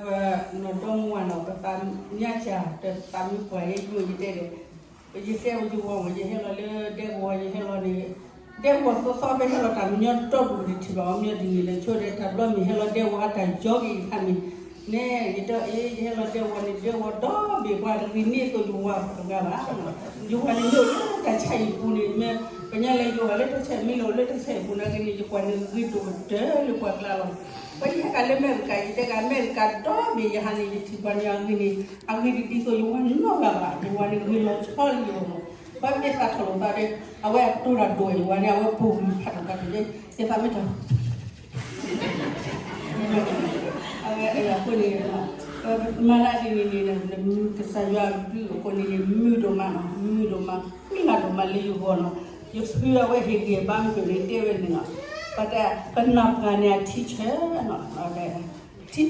ပနီၢ်ဒီမါဝၤနီၤ ပသးမါစၢ် တသးမါပှၢ်ယဲယိယတဲဒီး, ယတဲယဝၤမ့ၢ် ယဟဲလီၤလၢဒဲကဝီၤ ယဟဲလီၤန့ၣ်, ဒဲကဝီၤသီသီ ပဟဲလီၤတၢ်မညီဒီဒူၣ် တထံၣ်ဘၣ်အီၤမညီဒ်န့ၣ်လဲၣ်, ဆိဒီးတၢ်ဘျီမ့ၢ်ဟဲလီၤဒဲကဝီၤ အတၢ်ယီက့ၤယခါမ့ၢ်, န့ၣ် ယတဲအ့ ယဟဲလီၤဒဲကဝီၤန့ၣ် ဒဲကဝီၤဒီဘ့ၣ်ပှၤတဂ့ၤန့ၢ်သိးယဝၤတဂၤဘၣ်, ယဝၤန့ၣ်မ့ၢ်အိၣ်လၢတၢ်ဆါဟံၣ်ပူၤန့ၣ် ပညါလၢယဝၤလၢတၢ်ဆါဟံၣ် မ့ၢ်လီၤလၢတၢ်ဆါဟံၣ်ပူၤနာ်က့န့ၣ် ယကွၢ်န့ၣ်ဂ့ၤဒိၣ်ကတၢၢ်လၢပှၤကျါလီၤ. ပှၤယဟဲကၤလၢအမဲရကၤ ယတဲကၤအမဲရကၤဒီဘ့ၣ် ယဟးန့ၣ် ယထံၣ်ပှၤန့ၣ်အဂ့ၤန့ၣ် အဂ့ၤတဒ်သိးယဝၤနီတဂၤဘၣ်, ယဝၤန့ၣ်ဂ့ၤလီၤဆီလၢယဂီၢ်လီၤ. ပှၤမ့ၢ်သးထီၣ်လိာ်သးဒီး အဝဲအကတိၤတၢ်ဒိၣ်ယဝၤန့ၣ် အဝဲပိာ်မုၣ်ဖးထီၣ်တၢ်န့ၣ် ယသးမ့ၢ်ထီၣ် အဝဲအဃိန့ၣ် မၤလၢဒ်န့ၣ်န့ၣ် ကစၢ်ယွၤအဘျုးအဃိန့ၣ်န့ၣ် မုာ်ဒိၣ်မးနီၤ, မုာ်ဒိၣ်မး, ဃံလၤဒိၣ်မးလၢယဂီၢ်နီၤ. ယဖုအဝဲဟ့ၣ်ဂံၢ်ဘါမုၢ်ဒိၣ်န့ၣ်တဲဝဲန့ၣ်နီၤ, ပတၢ်ပနၢ်ပှၢ်န့ၣ်အထံဆၢနီၤ ထံ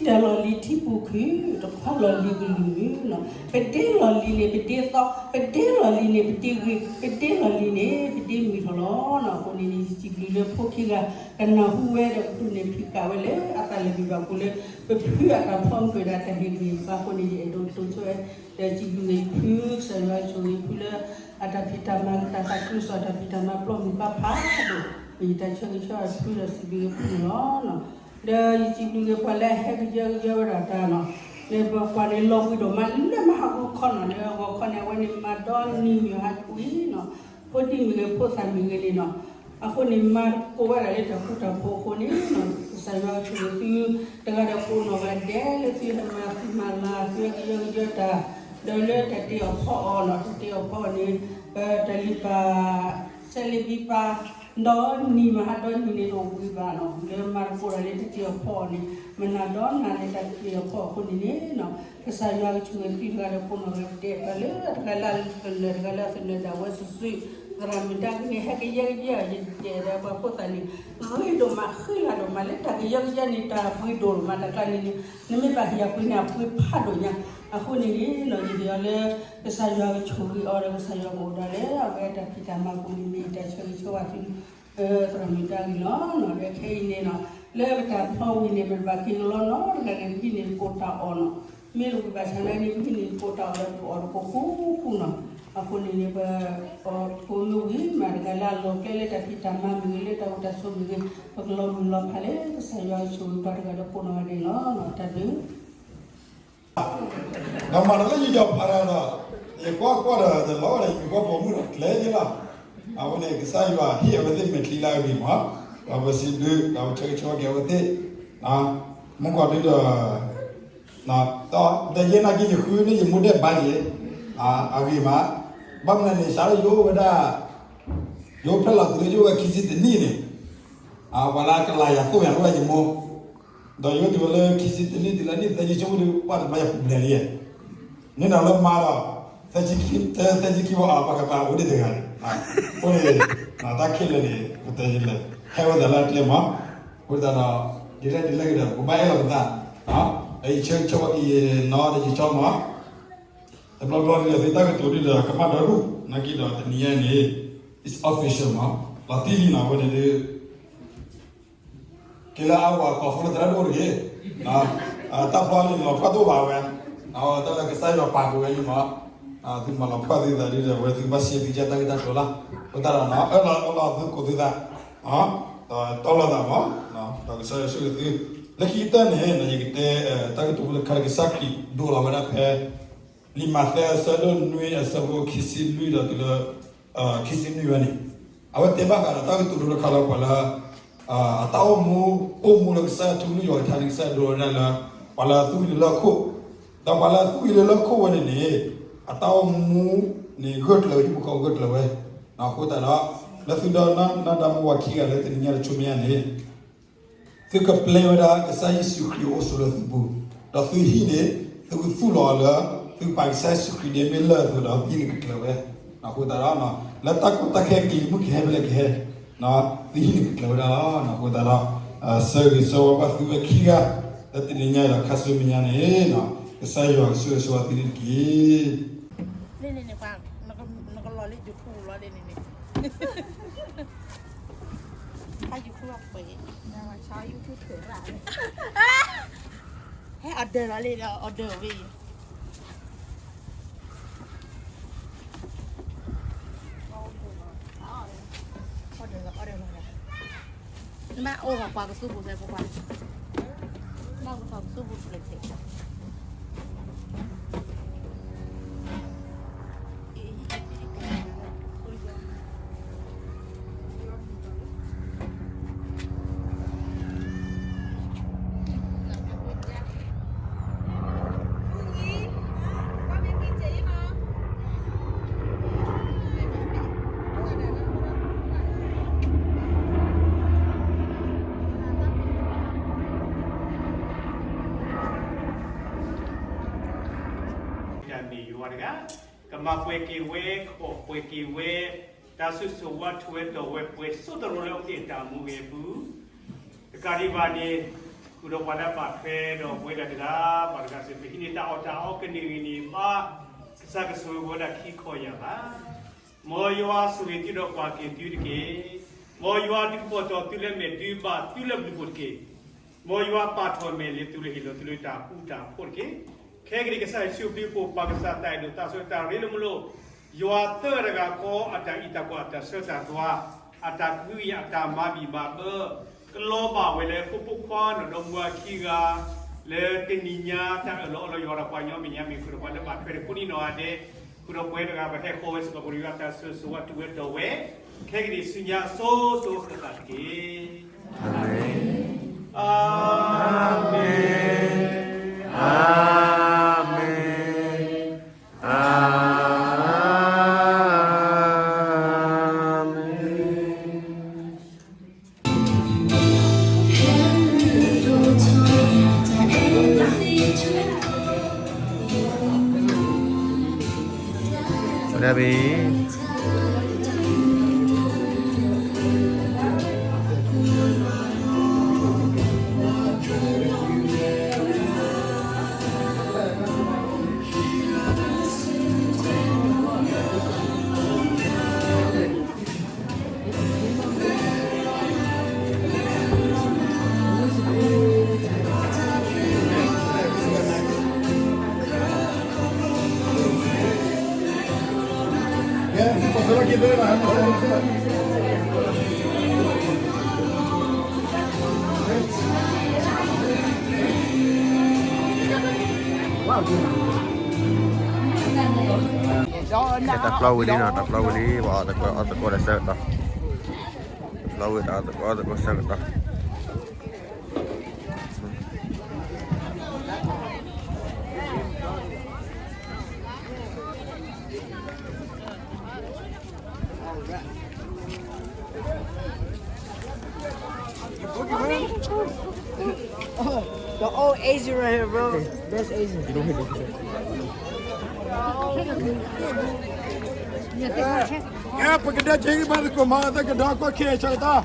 တၢၢ်လီၢ်လံၤထံပူၤခုၣ်, တခွါလီၢ်လံၤကလုာ်မုာ်နီၤ, ပဒ့လီၢ်လံၤန့ၣ် ပဒ့သီ, ပဒ့လီၢ်လံၤန့ၣ် ပဒ့ဂ့ၤ, ပဒ့လီၢ်လံၤန့ၣ် ပဒ့မုၢ်ထီၣ်လီၤနီၤ. အဃိန့ၣ်န့ၣ် ယစံးဘျုးလၢဖိခံဂၤ ကနၢ်ဟူဝဲဒီးကတိၢ်န့ၢ်ဖံးဃာ်ဝဲလၢ အသးလၢာ်ဘၣ်ပူၤလၢ ပဖုအတၢ်ဖီမုၢ်ကၢၢ်ဒၣ်တၢ်ဟ့ၣ်ဂံၢ်ဘါအဃိန့ၣ် ယအဲၣ်ဒိးတိၤဆိဝဲ ဒီးစံးဘျုးဂ့ၤဖု ကစၢ်ယွၤဆိၣ်ဂ့ၤဖုလၢ အတၢ်ဖံးတၢ်မၤ တၢ်သးခုကစီၣ် တၢ်ဖံးတၢ်မၤပျီမုၢ်ဘါဖးဒိၣ် မ့ၢ်ယတၢ်ဆၢဂ့ၤဆၢဝါဖုဒီးစံးဘျုးဂ့ၤဖုန့ၣ်လီၤ. ဒီးယစံးဘျုးဂ့ၤပှၤလၢအဟဲကယၢကယၢဝဲဒၣ်တၢ်နီၤ, လၢပကွၢ်န့ၣ်လီၤဘှံးဒိၣ်မး လၢမဟါဂီၤခီနီၤ, လၢဂီၤခီန့ၣ် အဝဲန့ၣ်မၤဒီနံၤမုၢ်ဟါကွံနီၤ, ဖိဒံမုၢ်ဂ့ၤ ဖိသၣ်မုၢ်ဂ့ၤန့ၣ်နီၤ, အဃိန့ၣ် မၤသကိးဝဲဒၣ်လၢတၢ်ဃူတၢ်ဖိးအဃိန့ၣ်နီၤ, ကစၢ်ယွၤကဆိၣ်ဂ့ၤသု တဂၤဒီးကိးနီၢ်ဂၤဒဲး လၢသုဟဲမၤသုမၤလၤ သုဟဲကယၢကယၢတၢ်, ဒီးလၢတၢ်တ့အီၣ်ဖီအီၣ်နီၤ, တၢ်တ့အီၣ်ဖီအီၣ်န့ၣ် ပတၢ်လံၣ်ပၢ် စဲးလ့ဘံပၢ် ဒီနံၤမဟါဒီနံၤန့ၣ်တအိၣ်ဘှံးဘၣ်နီၤ, လၢမၤသကိးတၢ်လၢတၢ်တ့အီၣ်ဖီအီၣ်န့ၣ် မနၤဒီးနၤလၢတၢ်တ့အီၣ်ဖီအီၣ်အဃိန့ၣ်န့ၣ်နီၤ, ကစၢ်ယွၤကဆိၣ်ဂ့ၤသုတဂၤဒီးကိးနီၢ်ဂၤဒဲး ပှၤလၢတဂၤလၢအသနၢၣ်တဂၤလၢအသနၢၣ်ဒၣ်ဝဲစုာ်စုာ်, သရၣ်မုၣ်ဒါကန့ၣ် ဟဲကယၢကယၢ ယတဲဒီးပှၤဖိသၣ်န့ၣ် ဂ့ၤဒိၣ်မး ဃံလၤဒိၣ်မး လၢတၢ်ကယၢကယၢန့ၣ် တၢ်ပှ့ၤဒိၣ်ဒိၣ်မး တၢ်ကျါန့ၣ်န့ၣ် နမ့ၢ်ဘၣ်ဟ့ၣ်အပှ့ၤန့ၣ် အပှ့ၤဖးဒိၣ်ညါ, အဃိန့ၣ်န့ၣ်နီၤ ယဟ့ၣ်အီၤလၢ ကစၢ်ယွၤကဆိၣ်ဂ့ၤအီၤဒီး ကစၢ်ယွၤကအိၣ်ဒီးလၢအဝဲအတၢ်ဖံးတၢ်မၤအပူၤန့ၣ် မ့ၢ်ယတၢ်ဆၢဂ့ၤဆၢဝါသု သရၣ်မုၣ်ဒါဂ့ၤလီၤနီၤ, ဒီးခဲအံၤန့ၣ်နီၤ လၢပတၢ်ဖီဝံၤန့ၣ် ပတဘၣ်က့ၤကလီနီတဂၤန့ၣ် ပဟံးန့ၢ်တကိးတၢ်အီၣ်နီၤ, မ့ၢ်တဝံၤဘၣ်ဆၣ်နာ်က့န့ၣ် ပဟံးန့ၢ်တကိးတၢ်အီၣ်ဒီး ပအီၣ်တကိးဃူဃူနီၤ, အဃိန့ၣ်န့ၣ် ပအီၣ်တကိးမ့ၢ်ဝံၤမး တဂၤလၢအလီၢ်ကျဲလၢတၢ်ဖံးတၢ်မၤမ့ၢ်ဂ့ၤ လၢတၢ်အိၣ်တၢ်ဆိးမ့ၢ်ဂ့ၤ ပကလီၤမုၢ်လီၤဖးလၢကစၢ်ယွၤကဆိၣ်ဂ့ၤပှၤတဂၤဒီးကိးနီၢ်ဂၤဒဲးလီၤနီၤ, တၢ်ဘျုး ဒီးမၤတၢ်လၢယကီၢ်ဖးဒၣ်ဒီး ယကွၢ်ကွၢ်ဒီးတလီၤဝဲဒီး ယမ့ၢ်ကွၢ်ပိာ်မုၣ်ဒီးကျဲယလီၤ, အဝဲန့ၣ် ကစၢ်ယွၤဟ့ၣ်အဝဲသ့ၣ်မဲာ်ချံလၢအဂ့ၤမး, ဒီးပစံးဘျုး ဒီးပဆၢဂ့ၤဆၢဝါက့ၤအဝဲသ့ၣ်, မုၢ်ကီၢ်ဒုဒီး ဒီးယဲနာ်က့ ယဃုန့ၢ်ယမိၢ်ဒဲးဘါယဲၢ်, အဂ့ၤမး, ဘၣ်မနုၤန့ၣ် စးထီၣ်ယအိၣ်ဝဲဒၣ် ယအိၣ်ဖျဲၣ်လီၤတုၤလၢယအိၣ်ဝဲခံဆံတနံၣ်န့ၣ်, ပှၤလၢကလၤယၤသိၣ်ယၤလၢဝဲယမိၢ်, ဒီးယအိၣ်တုၤဝဲလၢခံဆံတနံၣ်တုၤလၢနံၣ်သၢဆံဆိကမိၣ်ဒီး ပှၤတမၤယၤပူၤဘျဲၣ်လံ, န့ၣ်ဒီးလၢမါဒီး သၢဆံခံ သၢဆံခံဝဲအပှၤကပၤအိၣ်ဒံးတဂၤန့ၣ်, အဃိန့ၣ် တၢ်ခဲလၢာ်န့ၣ် ပတဲလဲၣ် ဟဲဝဲသးလၢအကျဲမး, အဃိသတးဒီး ဒ်လဲၣ်ဒ်လဲၣ်ဂ့ၤဒီး ပကဘၣ်အဲၣ်လီၤပသး, ဒီးယဆၢဂ့ၤဆၢဝါက့ၤယနီၢ်ဒီးယကၠီမး တဘျီဘျီဒီး သုတၢ်ကတိၤဒ်ဒီး ကမၣ်ဒီဒူၣ် နာ်က့ဒီးတနံၤညါန့ၣ် it's official မး, လီၤတံၢ်လံနီၤ အဝဲန့ၣ်ဒုး က့ၤလၢအဝဲကိးဖုလၢသရၣ်ဒိၣ်တဂ့ၤ, တၢ်ဖျီန့ၣ်လီၤဖျါတအိၣ်ဘၣ်ဝဲ, တၢ်လၢကစၢ်ယွၤပာ်က့ၤဝဲလံမး, သုမၤလီၤပှီၢ်သုသးဒ်ဒီး အဝဲသုကဘၣ်စံးသုကဲတၢ်ဂ့ၢ်တၢ်ကျိၤလီၤ. အဃိသတးဒီး အၢၣ်လီၤအီလီၤသုကိးသုသး, ဒီးတီလီၤသးမး, ဒီးကစၢ်ယွၤဆိၣ်ဂ့ၤသု, လၢခံကတၢၢ်န့ၣ် ယကတဲ တၢ်ဂ့ၢ်တမူတခါလၢကစၢ်ခရံာ်ဒိလီၤဝဲဒၣ်ဖဲ လံာ်မးသဲအဆၢဒိၣ်နွံအဆၢဖိခံဆံလွံၢ်ဒီးတုၤလၢ ခံဆံနွံဝဲန့ၣ်, အဝဲတဲဘၣ်ဃးဒီးတၢ်ဂ့ၢ်တမူတခါလၢပှၤလၢ အတၢ်အိၣ်မူ အိၣ်မူလၢကစၢ်ယွၤထူကလုၢ်ယွၤကထါန့ၣ် ကစၢ်ယွၤဒိလီၤဝဲဒၣ်လၢ ပှၤလၢအသူၣ်ကံၤလၢလၢၢ်ခိၣ်, ဒီးပှၤလၢအသူၣ်ကံၤလၢလၢၢ်ခိၣ်ဝဲန့ၣ်န့ၣ် အတၢ်အိၣ်မူန့ၣ်ဂၢၢ်ကျၢၤဝဲ ဟံၣ်ဖိဃီဖိဂၢၢ်ကျၢၤဝဲ, အဃိသတးဒီး လၢသုဒီနီၢ်ဒိၣ်မူဝၤခံဂၤလၢတနံၤညါတဆိမ့ၢ်ညါန့ၣ် သုကပျဲဝဲဒၣ်ကစၢ်ယ့ၣ်ၡူးခရံာ်အိၣ်ဆိးလၢသုပူၤ, ဒီးသုဟံၣ်န့ၣ် သုကသူၣ်လီၤအီၤလၢ သုကပာ်ကစၢ်ယ့ၣ်ၡူးခရံာ်ဒ်မ့ၢ်လၢၢ်အသိးဒီး သုဟံၣ်န့ၣ်ကကျၢၤဝဲ, အဃိသတးဒီး လၢတၢ်ကီတၢ်ခဲကလံၤမုၢ်ကဟဲဖဲလဲၣ်ကဟဲ, သုဟံၣ်န့ၣ်ကကျၢၤဝဲဒၣ်လီၤ. အဃိသတးဒီး ဆၢဂ့ၤဆၢဝါဘၣ်သုဝဲခံဂၤ လၢတနံၤညါအံၤဒီးခါဆူမဲာ်ညါန့ၣ် ကစၢ်ယွၤကဆိၣ်ဂ့ၤဆိၣ်ဝါသုန့ၣ်တက့ၢ်. န့ၣ်န့ၣ်န့ၣ် နကလီၤလၢ YouTube လီၤန့ၣ်န့ၣ်န့ၣ် တၢ် YouTube အပှဲၤ YouTube ဟဲ order လီၤလံဒီး order ဝဲအံၤ order လီၤ order လီၤဒီး နဘၣ်အိၣ်ဒီးပှၤကသူပူၤဖဲပပှၤ ဘၣ်အိၣ်ဒီးပှၤကသူပူၤဖဲ တၢ်မ့ၢ်ယွၤတဂၤ ကမၤပှဲၤက့ၤဝဲ ကပှဲၤက့ၤဝဲ တၢ်ဆိၣ်ဂ့ၤဆိၣ်ဝါထူးဝဲတီၤဝဲပှဲၤစိတရိးလၢအအိၣ်သ့ၣ်တၢ်မူဂ့ၤအပူၤ တကးဒံးဘၣ်န့ၣ် ဃုာ်ဒီးပှၤလၢအဘၣ်ထွဲဒီးပဝဲဒၣ်တဂၤဘၣ်တဂၤစ့ၢ် ပဟံးန့ၢ်တၢ်အီၣ်တၢ်အီကန့ၢ်ဂ့ၤန့ၢ်ဘၣ် ကစၢ်ကဆိၣ်ဂ့ၤပဝဲဒၣ်ခံခီယၢ်ဘၣ်. မ်ယွၤဆိၣ်ဂ့ၤသုဒီးကွၢ်က့ၤသုတက့ၢ်. မ်ယွၤဒုးကပီၤတီၤသုလၢမဲာ် ဒုးဘၣ်သုလၢဘျုးဖှိၣ်တက့ၢ်. မ်ယွၤပာ်ထီၣ်မဲာ်လ့သုလၢဟ့ၣ်လီၤသုလၢတၢ်ဃူတၢ်ဖိးတက့ၢ်. ခဲကနံၣ်အံၤ ကစၢ်ယ့ၣ်ၡူးခရံာ်အပူၤ ပၢ်ကစၢ်တၢ်အဲၣ်ဒိးတၢ်ဆိၣ်ဂ့ၤတၢ်ရ့လိာ်မုာ်လိာ် ယွၤသၢဂၤတဂၤဃီ အတၢ်အံးတၢ်ကွၢ် အတၢ်ဆၢတၢ်သွါ အတၢ်ကဟုကယာ် အတၢ်မၤဘံၣ်မၤဘၢ ကလီၤဘၣ်ဝဲလၢ ဖိဖိခွါနီၢ်ဒီမါဝၤခံဂၤ လၢတနံၤညါ တၢ်အၢၣ်လီၤအီလီၤယွၤဒီးပှၤကညီမဲာ်ညါ မ့ၢ်ဃုာ်ဒီးပှၤလၢဘၣ်ထွဲတခီန့ၣ်နီၤ အဒဲ ဃုာ်ဒီးပဝဲတဂၤ ပဟဲဃီဝဲစ့ၢ်ကီး ပယွၤတၢ်ဆိၣ်ဂ့ၤဆိၣ်ဝါထူးဝဲတီၤဝဲ ခဲကနံၣ်အံၤဆူညါအစိၤစိၤဃၣ်ဃၣ်တက့ၢ်. အၤမ့ၣ်, အၤမ့ၣ်, အၤမ့ၣ်, အၤမ့ၣ်. ဝဲဒၣ်ဘၣ် တၢ်ပျီဝံၤလံနီၤ, တၢ်ပျီဝံၤလံ, ပှၤအီၣ်သကိး အီၣ်သကိးဒီးဆၢကတီၢ်, တၢ်ပျီဝံၤ တၢ်အီၣ်သကိး အီၣ်သကိးဆၢကတီၢ်. The old Asian right here, bro. That's Asian. ကဲ ပကဒဲက့ၤဘၣ်သကိးမၤသကိးဒီး ကီၢ်ခ့ၣ်ဆၢကတီၢ် ပရသး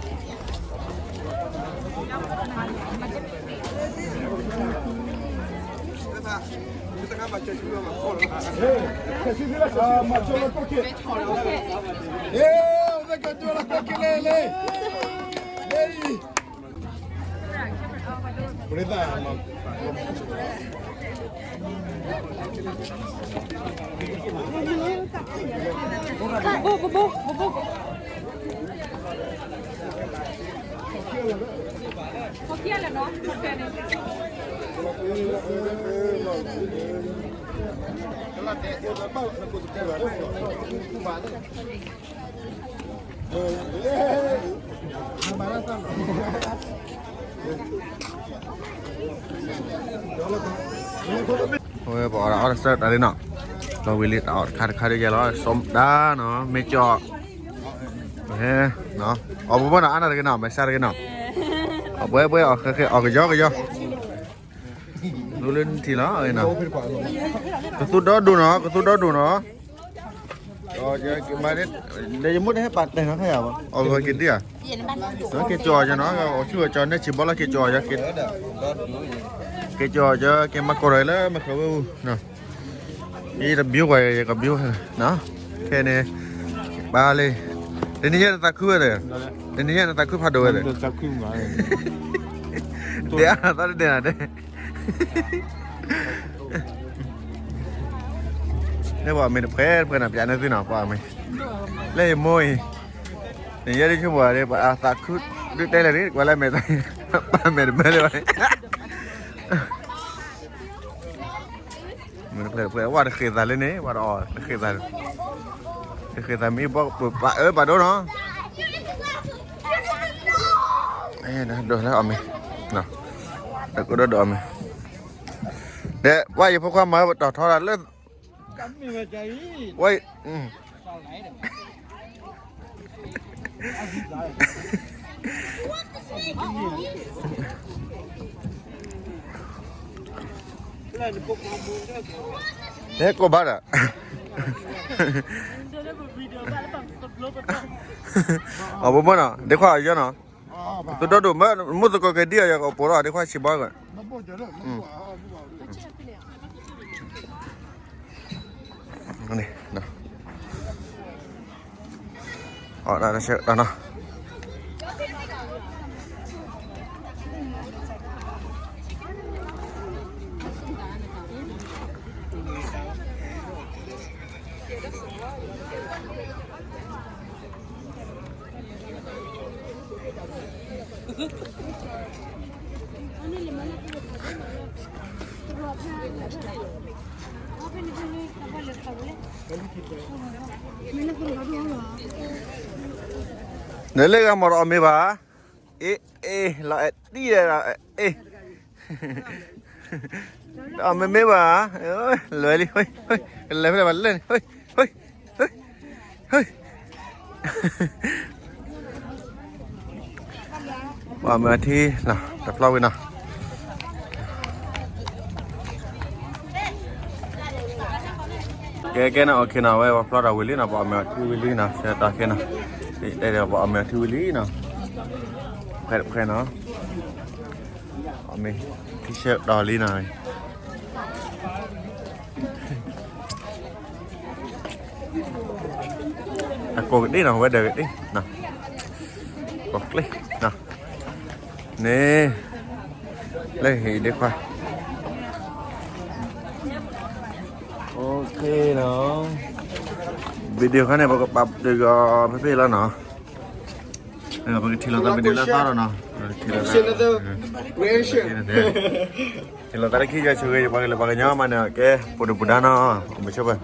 ပအီၣ်ဒၣ်အီၣ်တၢ်ဆၢတၢ်လံနီၤ, လီၤဝံၤလံ တၢ်အီၣ်တခါတခါဒ်ယဲလီၤ, စီၤမဒါနီၤ, မ့ၢ်ကၠီၣ်, အီၣ်ပဘီနီၤ, အါနၤတဂ့ၤနီၤ, မၤစၢ်တဂ့ၤနီၤ, အီၣ်ပှဲၤပှဲၤ အီၣ်ကယီကယီ, လူလၢနထံၣ်လီၤ, ကသူဒီဒိၣ်နီၤ, ကသူဒီဒိၣ်နီၤ. ဒီးယမိၢ်တဟဲပာ်တဲာ်နီၤခါယၤဘၣ်, အီၣ်ဂီၤက့ၤဒံးဧါ, က့ၤကၠီၣ်ယနီၤ, အီၣ်ဆူၣ်အီၣ်ကၠီၣ်န့ၣ် ဆံးဘီလီၤ က့ၤကၠီၣ်ယ, က့ၤကၠီၣ်ယ က့ၤမၤကိၢ်ဒီးလၢမၤခီဝဲအူ, ယတဘျီဝဲ ယကဘျီဝဲ, ခဲန့ၣ်, ဘၣ်လံ, တနံၤညါနသးခုဝဲလဲၣ်, တနံၤညါနသးခုဖးဒိၣ်ဝဲလဲၣ်, တဲအါသးတတဲနၤတဲ န့ၣ်ပှၤမ့ၢ်တဖှဲတဖှဲနီၤ ပျးန့ၢ်သုနီၤ ပှၤမ့ၢ်, လၢယမိၢ်အံၤ, နယဲဒ်ဆိပှၤဒ် ပှၤအသးခု, ဒုးတဲလဲၣ်န့ၣ် ကွၢ်လၢမဲာ်သး, ပှၤမဲာ်တဘၢလၢၤဘၣ်န့ၣ်, မ့ၢ်တဖှဲတဖှဲ ဝဲတဃ့သးလၢန့ၣ် ဝဲတအီၣ်တဃ့သး, တဃ့သးမ့ၢ်ဘီပပာ်အၢပာ်ဒိၣ်နီၤ, ဒိၣ်လၢအီၣ်မ့ၢ်, တကိးဒိၣ်ဒိၣ်အီၣ်မ့ၢ်, ဒီးဝဲယဖိခွါမၤပတီၢ်ထီတၢ်လၢ ဝဲ, ဟဲကိးဘၣ်ဒီး, အဘိဘိနီၤ ဒ့ခွါအီၤယီနီၤ, သုဒိၣ်ဒိၣ်မ့ၢ်မုၣ်သကိးက့ၤဒံၣ်အီၤ ယကပိာ်ထီၣ်ဒ့ခွါဆံးဘီကွၢ် အီၣ်ဒၣ်တၢ်ဆၢတၢ်နီၤ, နလၢဂၤမီၢ်တအီၣ်မ့ၢ်ဘၣ်, အ့ အ့ လီၤအဲၣ်တံၢ်ဒီး အ့ တအီၣ်မ့ၢ်မ့ၢ်ဘၣ်, လဲၤလံ, လဲၤဖဲလဲၣ်ဘၣ်လဲၣ်န့ၣ်, ပှၤမၤထံလီၤ တဖျီဝံၤနီၤ, ကဲကဲနီၤ OKနီၤ ဝဲပှၤဖျီတၢ်ဝံၤလံနီၤ ပှၤအီၣ်မ့ၤအီထံဝံၤလံနီၤ ဆၢတီၢ်ခဲနီၤ, တဲဒီးပှၤအီၣ်မ့ၤအီထံဝံၤလံနီၤ, ဖဲဖဲနီၤ, အီၣ်မ့ၤထံဆၢတီၢ်လံနီၤ အကိးကဒ့ၣ်နီၤ ဝဲဒၢးကဒ့ၣ်နီၤ, ကိးကျ့ၣ်နီၤ, န့ၣ်, လၢဟံၣ်ဒ့ခွါ, OKနီၤ, video ခါန့ၣ် ပကပာ်တဂီၤဖဲဖဲလီၤနီၤ, ပကထံၣ်လိာ်သး video လၢသီဒီးနီၤ, ထံၣ်လိာ်သးလၢခံယွၤဆိၣ်ဂ့ၤ ပှၤကလုာ်ပှၤကညီမးန့ၣ် ကဲ ပှၤဒုၣ်ပှၤဒါနီၤ, ပဆိပၢၢ်